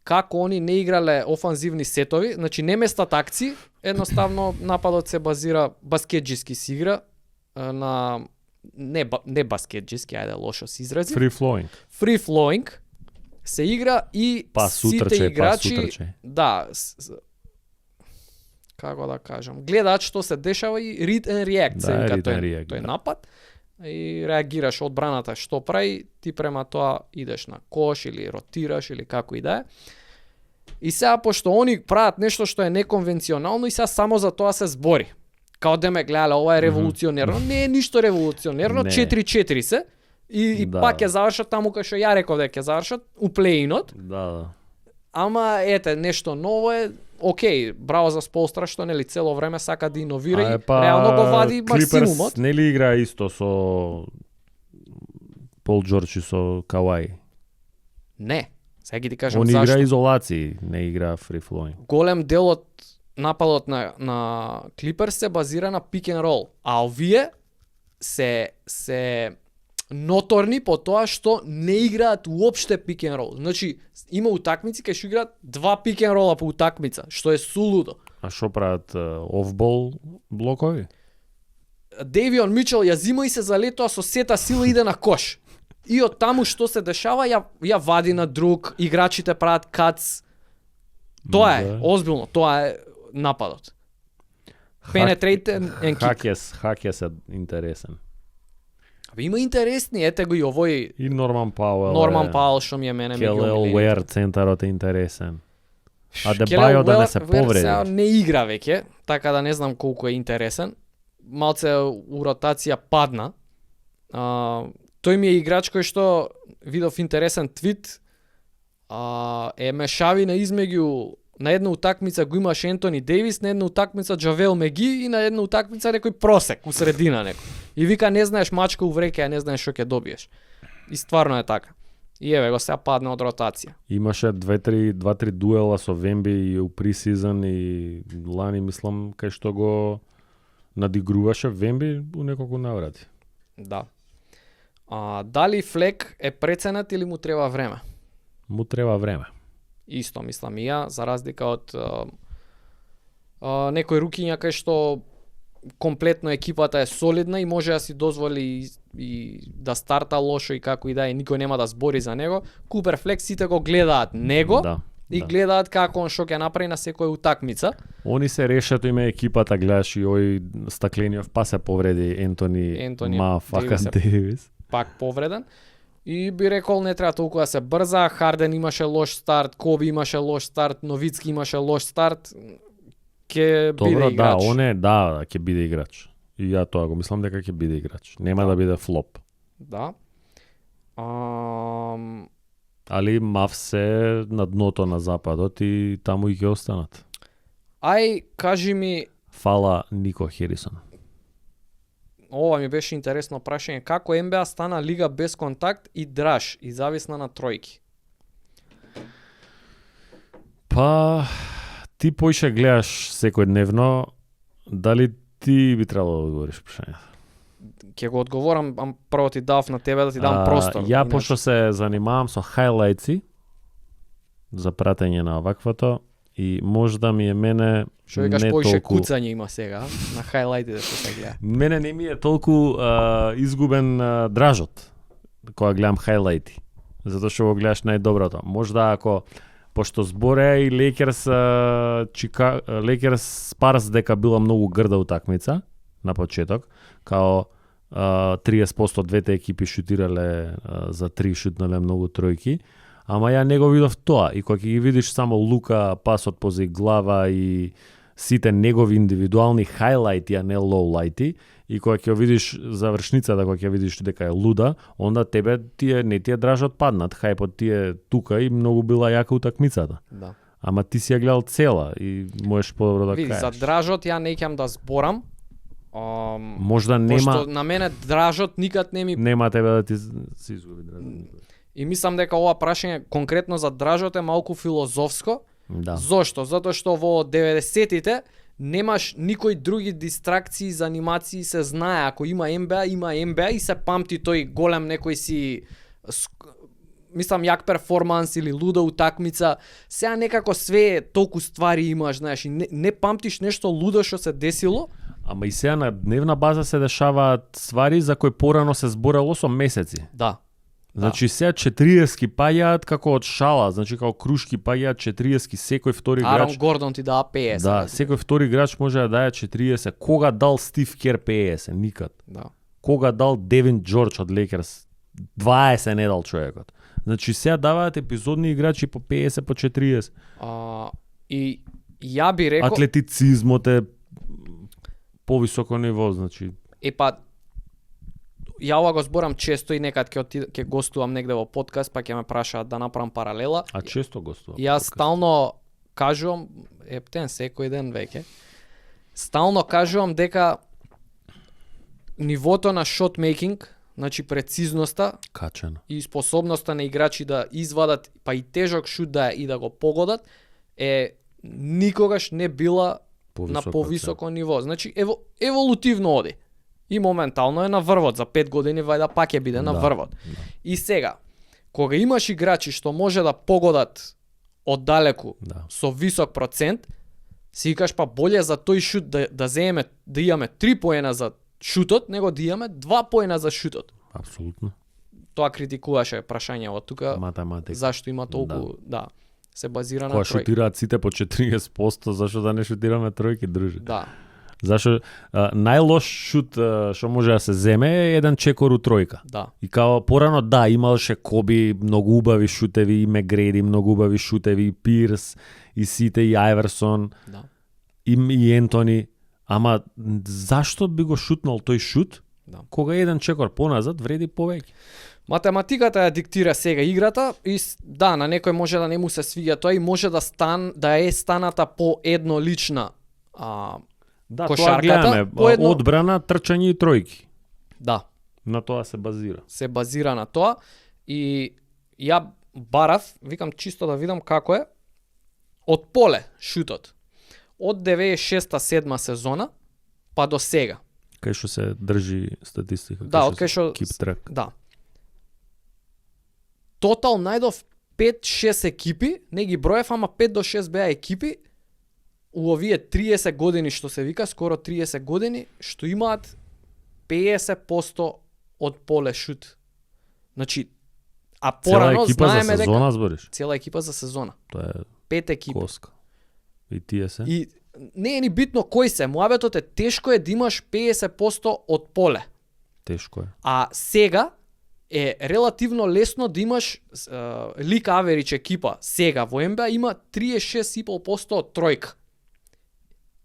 како они не играле офанзивни сетови, значи не местат акции, едноставно нападот се базира баскетџиски си игра на не баскетџиски, ајде лошо се изрази. Free flowing се игра и сите играчи како да кажам, гледаат што се дешава и read and react, тој напад и реагираш одбраната што прави, ти према тоа идеш на кош или ротираш или како и да е. И сега пошто они прават нешто што е неконвенционално и сега само за тоа се збори. Као да ме гледале, ова е револуционерно, не е ништо револуционерно, 4-4 се и пак ќе завршат таму кај што ја реков дека ќе завршат у плей-инот.
Да.
Ама нешто ново е. Океј, браво за Сполстра што нели цело време сака да иновира и реално го вади максимумот.
Нели игра исто со Пол Џорџ и со Каваи?
Не. Сега ти кажам
зашто.
Он
игра изолации, не игра free flowing.
Голем дел од нападот на Клиперс се базира на pick and roll, а овие се ноторни по тоа што не играат уопште pick and roll. Значи, има утакмици кај што играат 2 pick and roll по утакмица, што е сулудо.
А што прават офбол блокови?
Дейвион Мичел ја зима и се залетоа со сета сила иде на кош. И од таму што се дешава ја вади на друг, играчите прават кац. Тоа е озбилно, тоа е нападот. Penetrate and kick.
Хакес е интересен.
Има интересни, ете го и овој
и Норман Пауел
што ми е мене
Келел Уер центарот е интересен. А Дебајо да не се повреди.
Сега не игра веќе, така да не знам колку е интересен. Малце у ротација падна. Тој ми е играч кој што видов интересен твит. Е мешавина измеѓу на една утакмица го имаш Ентони Дејвис, на една утакмица Джавел Меги и на една утакмица некој просек у средина некој. И вика не знаеш мачка у вреке, а не знаеш што ќе добиеш. И стварно е така. И еве го сега падна од ротација.
Имаше 2-3 дуела со Вемби и у пресизон и лани мислам кај што го надигруваше Вемби у неколку наврати.
Да. Дали Флек е преценет или му треба време?
Му треба време.
Исто мислам и ја, за разлика од некој рукиња кај што комплетно екипата е солидна и може да си дозволи и да старта лошо и како и да е, никој нема да збори за него. Купер Флек сите го гледаат него и гледаат како он што ќе направи на секоја утакмица.
Они се решат име екипата, гледаш и ој Стаклениов па се повреди Ентони Дејвис.
Пак повреден. И би рекол не треба толку да се брза, Харден имаше лош старт, Коби имаше лош старт, Новицки имаше лош старт, ќе биде играч.
Ќе биде играч. И ја тоа го мислам дека ќе биде играч. Нема да биде флоп.
Да.
Али Мав се на дното на западот и таму и ќе останат.
Ај, кажи ми...
Фала Нико Херисон.
Ова ми беше интересно прашање. Како НБА стана лига без контакт и драж и зависна на тројки?
Па, Ти поише гледаш секојдневно, дали ти би требало да одговориш прашањето?
Ќе го одговорам, прво ти дав на тебе да ти дам простор.
Ја пошто се занимавам со хайлајци за пратење на оваквото и можда ми е мене
Што викаш
не
поише
толку...
куцање има сега на хайлајтите што се гледа.
Мене не ми е толку изгубен дражот кога гледам хайлајти. Затоа што го гледаш најдоброто. Можда ако пошто зборе и Лейкерс Спарс дека била многу грда утакмица на почеток, као 30% двете екипи шутирале за 3, шутнале многу тројки, ама ја не го видов тоа. И кога ќе ги видиш само Лука пасот пози глава и сите негови индивидуални хайлајти, а не лоулајти, и кога ќе видиш завршницата, кога ќе видиш дека е луда, онда тебе не ти е дражот паднат, хајпот ти е тука и многу била јака утакмицата.
Да.
Ама ти си ја гледал цела и можеш подобро да
Види,
кажеш.
за дражот ја не ќе да зборам.
Можда нема...
Пошто на мене дражот никад не ми...
Нема тебе да ти се изгуби дражот.
И мислам дека ова прашање конкретно за дражот е малку филозофско.
Да.
Зошто? Затоа што во 90-тите немаш никој други дистракции, занимации, се знае. Ако има НБА, има НБА и се памти тој голем некој си... Мислам, јак перформанс или луда утакмица. Сега некако све толку ствари имаш, знаеш, и не памтиш нешто лудо што се десило.
Ама и сега на дневна база се дешаваат ствари за кои порано се зборело со месеци.
Да.
Значи сега 40 паѓаат како од шала, значи како крушки паѓаат 40, секој втори
Арон
играч.
Гордон ти дава 50.
Да, секој втори играч може да даде 40. Кога дал Стив Кер 50? Никад.
Да.
Кога дал Девин Џорџ од Лейкерс? 20 не дал човекот. Значи сега даваат епизодни играчи по 50, по 40.
И ја би рекол...
Атлетицизмот е повисоко ниво, значи.
Па, ја ова го зборам често и некад ќе гостувам негде во подкаст, па ќе ме прашаат да направам паралела.
А често гостувам.
Јас стално кажувам, ептен секој ден веќе, стално кажувам дека нивото на шотмейкинг, значи прецизноста
качено
и способноста на играчи да извадат, па и тежок шут да и да го погодат, е никогаш не била на повисоко ниво. Значи еволутивно оди. И моментално е на врвот, за 5 години вајда пак ќе биде на врвот. Да. И сега, кога имаш играчи што може да погодат оддалеку со висок процент, си викаш па боле за тој шут да земеме, да имаме 3 поена за шутот, него да имаме 2 поена за шутот.
Апсолутно.
Тоа критикуваше прашањето тука.
Математика.
Зашто има толку, да, се базира на
тројки. Кога
шутираат
сите по 40%, зашто да не шутираме тројки, дружи?
Да.
Зашто најлош шут што може да се земе е еден чекор у тројка.
Да.
И као порано имаше Коби многу убави шутеви, и Мегреди многу убави шутеви, и Пирс, и сите, и Ајверсон,
да.
И Ентони. Ама зашто би го шутнал тој шут?
Да.
Кога еден чекор поназад вреди повеќе.
Математиката ја диктира сега играта и да, на некој може да не му се свиѓа тоа и може да е станата по еднолична
да,
кошарката,
тоа гледаме, одбрана, трчање и тројки.
Да.
На тоа се базира.
Се базира на тоа и ја барав, викам чисто да видам како е, од поле шутот. Од 96-7 сезона па до сега.
Кај што се држи статистика,
да, од кај што
keep track.
Да. Тотал најдов 5-6 екипи, не ги броев, ама 5 до 6 беа екипи у овие 30 години што се вика, скоро 30 години, што имаат 50% од поле шут. Значи, а порано знаеме дека...
Цела екипа за сезона збориш?
Цела екипа за сезона.
Тоа е
5 екипи.
коска. И тие се?
И не е ни битно кој се, муабетот е тешко е да имаш 50% од поле.
Тешко е.
А сега е релативно лесно да имаш лик аверидж екипа. Сега во НБА има 36,5% од тројка.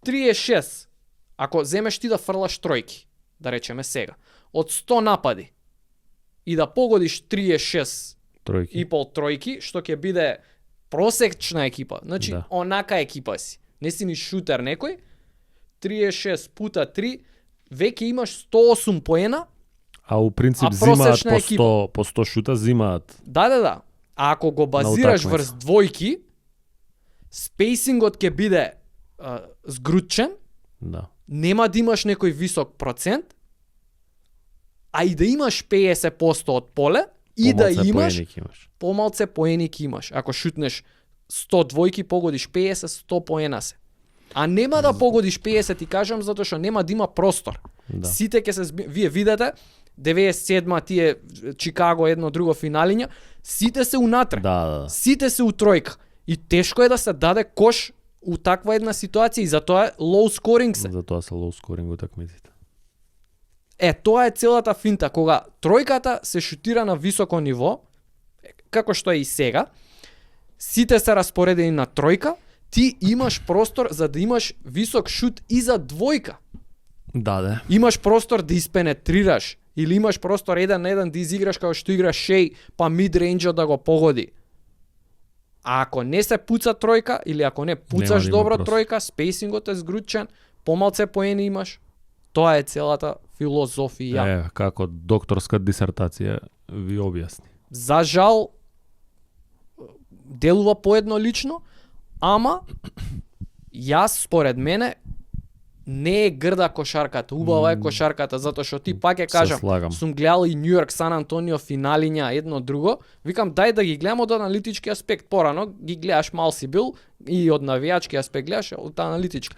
36. Ако земеш ти да фрлаш тројки, да речеме сега, од 100 напади и да погодиш 36
тројки
и пол тројки, што ќе биде просечна екипа. Значи,
да.
Онака екипа си. Не си ни шутер некој. 36 пута 3, веќе имаш 108 поена.
А у принцип зимаат по 100 шута, зимаат.
Да. А ако го базираш врз двојки, спейсингот ќе биде згручен,
Да.
нема да имаш некој висок процент, а и да имаш 50% од поле и да
Помалце
имаш
поени ќе имаш.
помалце поени ќе имаш. Ако шутнеш 100 двојки, погодиш 50, 100 поена се. А нема да погодиш 50, ти кажам, затоа што нема да има простор.
Да.
Сите ќе вие видите 97 тие Чикаго едно друго финалиња, сите се унатре.
Да.
Сите се у тројка. И тешко е да се даде кош у таква една ситуација и затоа е low scoring се.
Затоа се low scoring утакмиците.
Тоа е целата финта, кога тројката се шутира на високо ниво, како што е и сега, сите се распоредени на тројка, ти имаш простор за да имаш висок шут и за двојка.
Да.
Имаш простор да испенетрираш или имаш простор 1 на 1 да изиграш како што играш Шеј, па мид-рейнџот да го погоди. А ако не се пуца тројка или ако не пуцаш
да има
добро
простор.
тројка, спейсингот е згручен, помалце поени имаш. Тоа е целата филозофија.
Како докторска дисертација ви објасни.
За жал делува поеднолично, ама јас според мене не е грда кошарката, убава е кошарката, затоа што ти пак ќе кажам,
слагам.
сум гледал и Нью Йорк, Сан Антонио финалиња едно друго, викам дај да ги гледам од аналитички аспект, порано ги гледаш малси бил и од навијачки аспект гледаш од аналитички.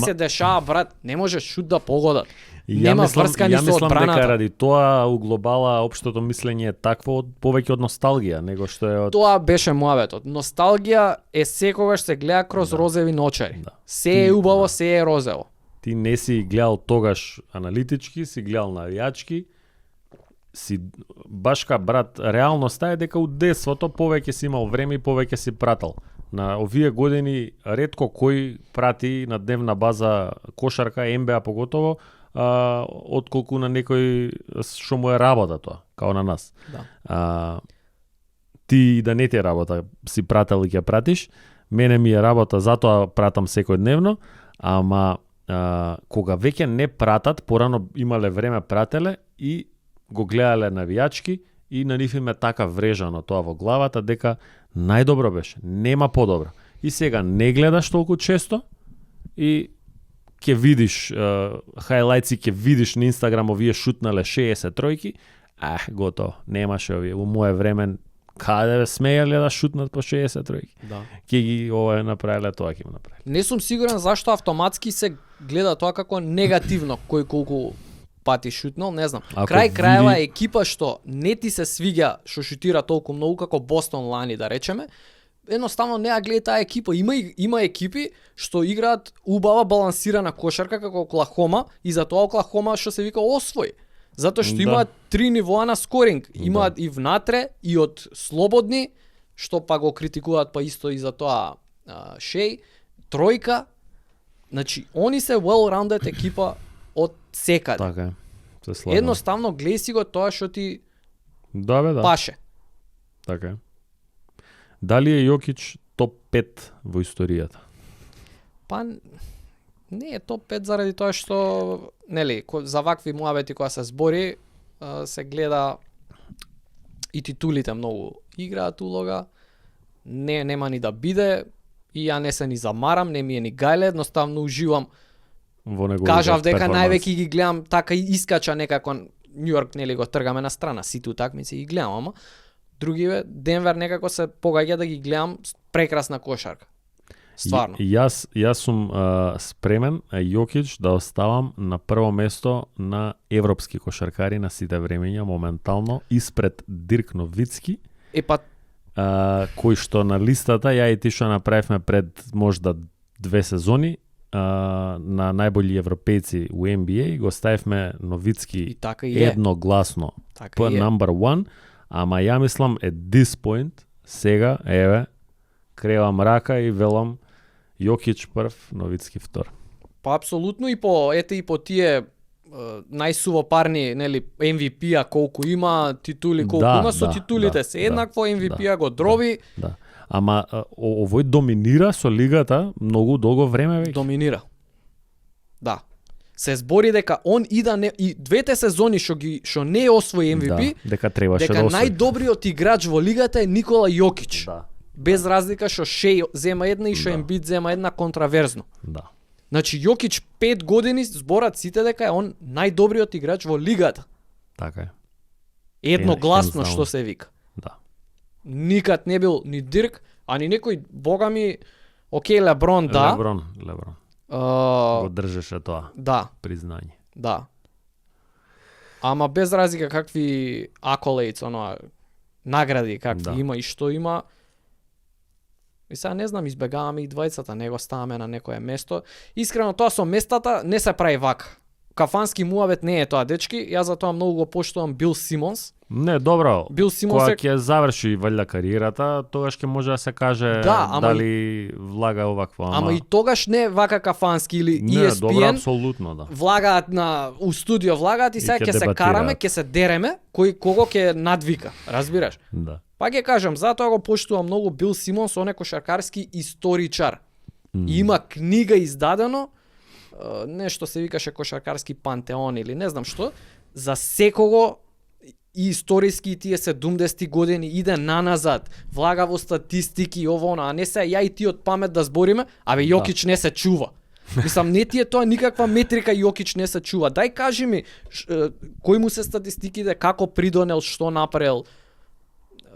Се дешава брат, не можеш шут да погодат. Нема врска ни со
дека
одбраната.
ради тоа у глобала општото мислење е такво повеќе од носталгија, него што е од
Тоа беше муабетот. Носталгија е секогаш се гледа кроз розеви ночари.
Да.
Се е убаво, се е розево.
ти не си гледал тогаш аналитички, си гледал навијачки, си башка брат, реалноста е дека у детството повеќе си имал време и повеќе си прател. На овие години ретко кој прати на дневна база кошарка, НБА поготово, отколку на некој што му е работа тоа, као на нас.
Да.
Ти да не ти е работа, си прател и ќе пратиш, мене ми е работа, затоа пратам секојдневно, ама кога веќе не пратат, порано имале време прателе и го гледале навијачки и на нив им е така врежано тоа во главата дека најдобро беше, нема подобро. И сега не гледаш толку често и ќе видиш хајлајци, ќе видиш на Инстаграм овие шутнале 60 тројки, готово, немаше овие. Во мое време каде бе смееле да шутнат по 60 тројки.
Да.
Ќе ги ова направиле, тоа ќе го направи.
Не сум сигурен зашто автоматски се гледа тоа како негативно, кој колку пати шутнал, не знам. Крај крајава екипа што не ти се свиѓа што шутира толку многу како Бостон лани да речеме, едноставно не ја гледа таа екипа. Има екипи што играат убава балансирана кошарка како Оклахома и затоа Оклахома што се вика освои. Затоа што имаат 3 нивоа на скоринг. Имаат и внатре, и од слободни, што па го критикуваат па исто и за тоа Шеј, тројка. Значи, они се well-rounded екипа од секаде.
Така е. Се слагам.
Едноставно гледај си го тоа што ти
да.
паше.
Така е. Дали е Јокич топ 5 во историјата?
Па не е топ 5 заради тоа што нели за вакви муабети кога се збори се гледа и титулите многу играат улога. Нема ни да биде и ја не се ни замарам, не ми е ни гајле, едноставно уживам.
Во неговите
Кажав дека
перформанси.
највеќе ги гледам така и искача некако Нью Йорк, нели го тргаме на страна, сите утакмици ги гледам, ама другиве Денвер некако се погаѓа да ги гледам, прекрасна кошарка. Стварно.
Јас сум спремен Јокич да оставам на прво место на европски кошаркари на сите времења моментално испред Дирк Новицки. Кој што на листата ја и ти што направивме пред можда 2 сезони на најбољи европејци у NBA, го ставивме Новицки
така
едногласно
така
number 1, ама ја мислам at this point сега еве кревам рака и велам Јокич прв, Новицки втор.
Па апсолутно и по тие најсувопарни, нели, MVP-а колку има, титули колку има, со титулите се еднакво, MVP-а го дроби.
Да. Ама овој доминира со лигата многу долго време веќе.
Доминира. Да. Се збори дека он и двете сезони што не освои MVP,
дека требаше да освои.
Дека најдобриот играч во лигата е Никола Јокич.
Да.
Без разлика што Шеј зема една и што Ембид зема една контраверзно.
Да.
Значи Јокич 5 години зборат сите дека е он најдобриот играч во лигата.
Така е.
Едногласно
Hands down.
што се вика.
Да.
Никад не бил ни Дирк, а ни некој, бога ми, окей, Леброн, да.
Леброн. Го држеше тоа.
Да,
Признање.
да. Ама без разлика какви accolades, награди какви има и што има. И сега не знам, избегаваме и двајцата, не го ставаме на некое место. Искрено тоа со местата не се прави вака. Кафански муавет не е тоа, дечки. Јас за тоа многу го поштувам Бил Симонс.
Не, добро.
Бил Симонс
Кога ќе заврши валја кариерата, тогаш ќе може да се каже дали влага овакво.
Ама и тогаш не вака Кафански или
не,
ESPN.
добро, апсолутно, да.
Влагаат у студио, влагаат и сега ќе се караме, ќе се дереме, кого ќе надвика, разбираш?
Да.
Па ќе кажам, затоа го поштувам многу Бил Симонс, он е кошаркарски историчар. И има книга издадено, нешто се викаше кошаркарски пантеон или не знам што, за секого и историски тие 70 години иде наназад, влага во статистики ово она, а не се ја и ти од памет да збориме, абе Јокич не се чува. Мислам, не ти е тоа никаква метрика, Јокич не се чува. Дај кажи ми, кои му се статистиките, како придонел, што направил.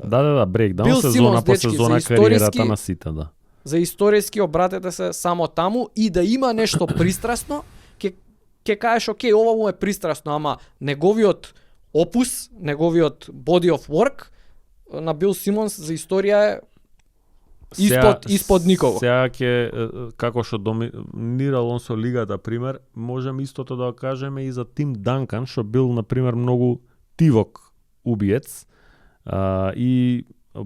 Да, брейкдаун,
Бил
сезона
Симонс,
по
дечки,
сезона
за
кариерата на сите, да.
За историски обратете се само таму и да има нешто пристрасно, ќе кажеш, окей, ова му е пристрасно, ама неговиот опус, неговиот body of work на Бил Симонс за историја е испод никого.
Сега ќе, како што доминирал он со лигата, пример, можеме истото да го кажеме и за Тим Данкан, што бил, например, многу тивок убиец и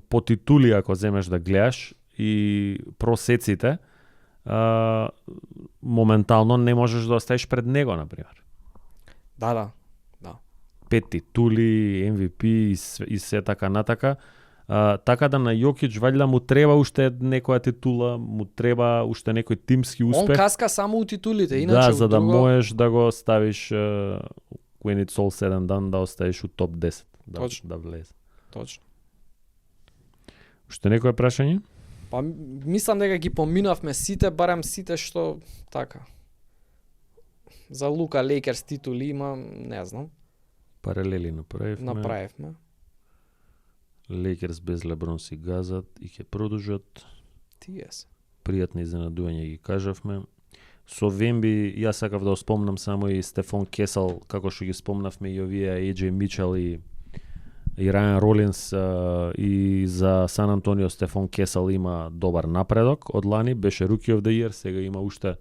по титули, ако земеш да гледаш, и просеците, моментално не можеш да оставиш пред него, например.
Да.
5 титули, MVP и се така натака. Така да на Јокич валјда му треба уште некоја титула, му треба уште некој тимски успех.
Он каска само у титулите, иначе
да, за да
друго...
можеш да го ставиш when it's all said and done, да оставиш у топ 10, да влезе.
Точно.
Уште некој прашање?
Па мислам дека ги поминавме сите, барем сите што така. За Лука Лейкерс титули има, не знам.
Паралели направивме. Лейкерс без Леброн си газат и ќе продолжат.
Тие се.
Пријатни изненадувања ги кажавме. Со Вемби, јас сакав да спомнам само и Стефон Кесел, како што ги спомнавме и овие AJ Мичел и Рајан Ролинс, и за Сан Антонио Стефон Кесел има добар напредок од лани, беше Rookie of the Year, сега има уште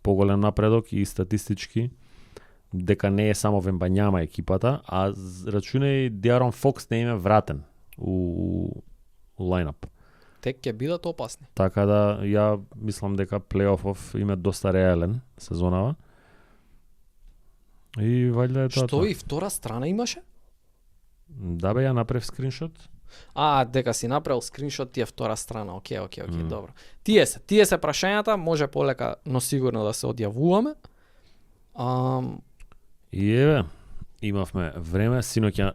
поголем напредок и статистички, дека не е само Вембањама екипата, а рачунај Диарон Фокс не им е вратен у лајнап.
Тек ќе бидат опасни.
Така да, ја мислам дека плейофов им е доста реален сезонава. И валјда е тоа.
Што и втора страна имаше?
Да бе, ја направив скриншот.
Дека си направил скриншот, ти е втора страна. Окей, добро. Тие се прашањата, може полека, но сигурно да се одјавуваме.
И еве, имавме време, синоќа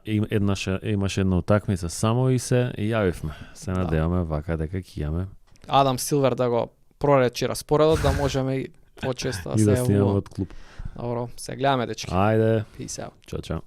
имаше една утакмица само и се јавивме. Се надеваме вака дека ќе имаме.
Адам Силвер да го проречи распоредот, да можеме и почесто да се јавуваме.
од клуб.
Добро, се гледаме, дечки.
Ајде.
Peace out.
Чао.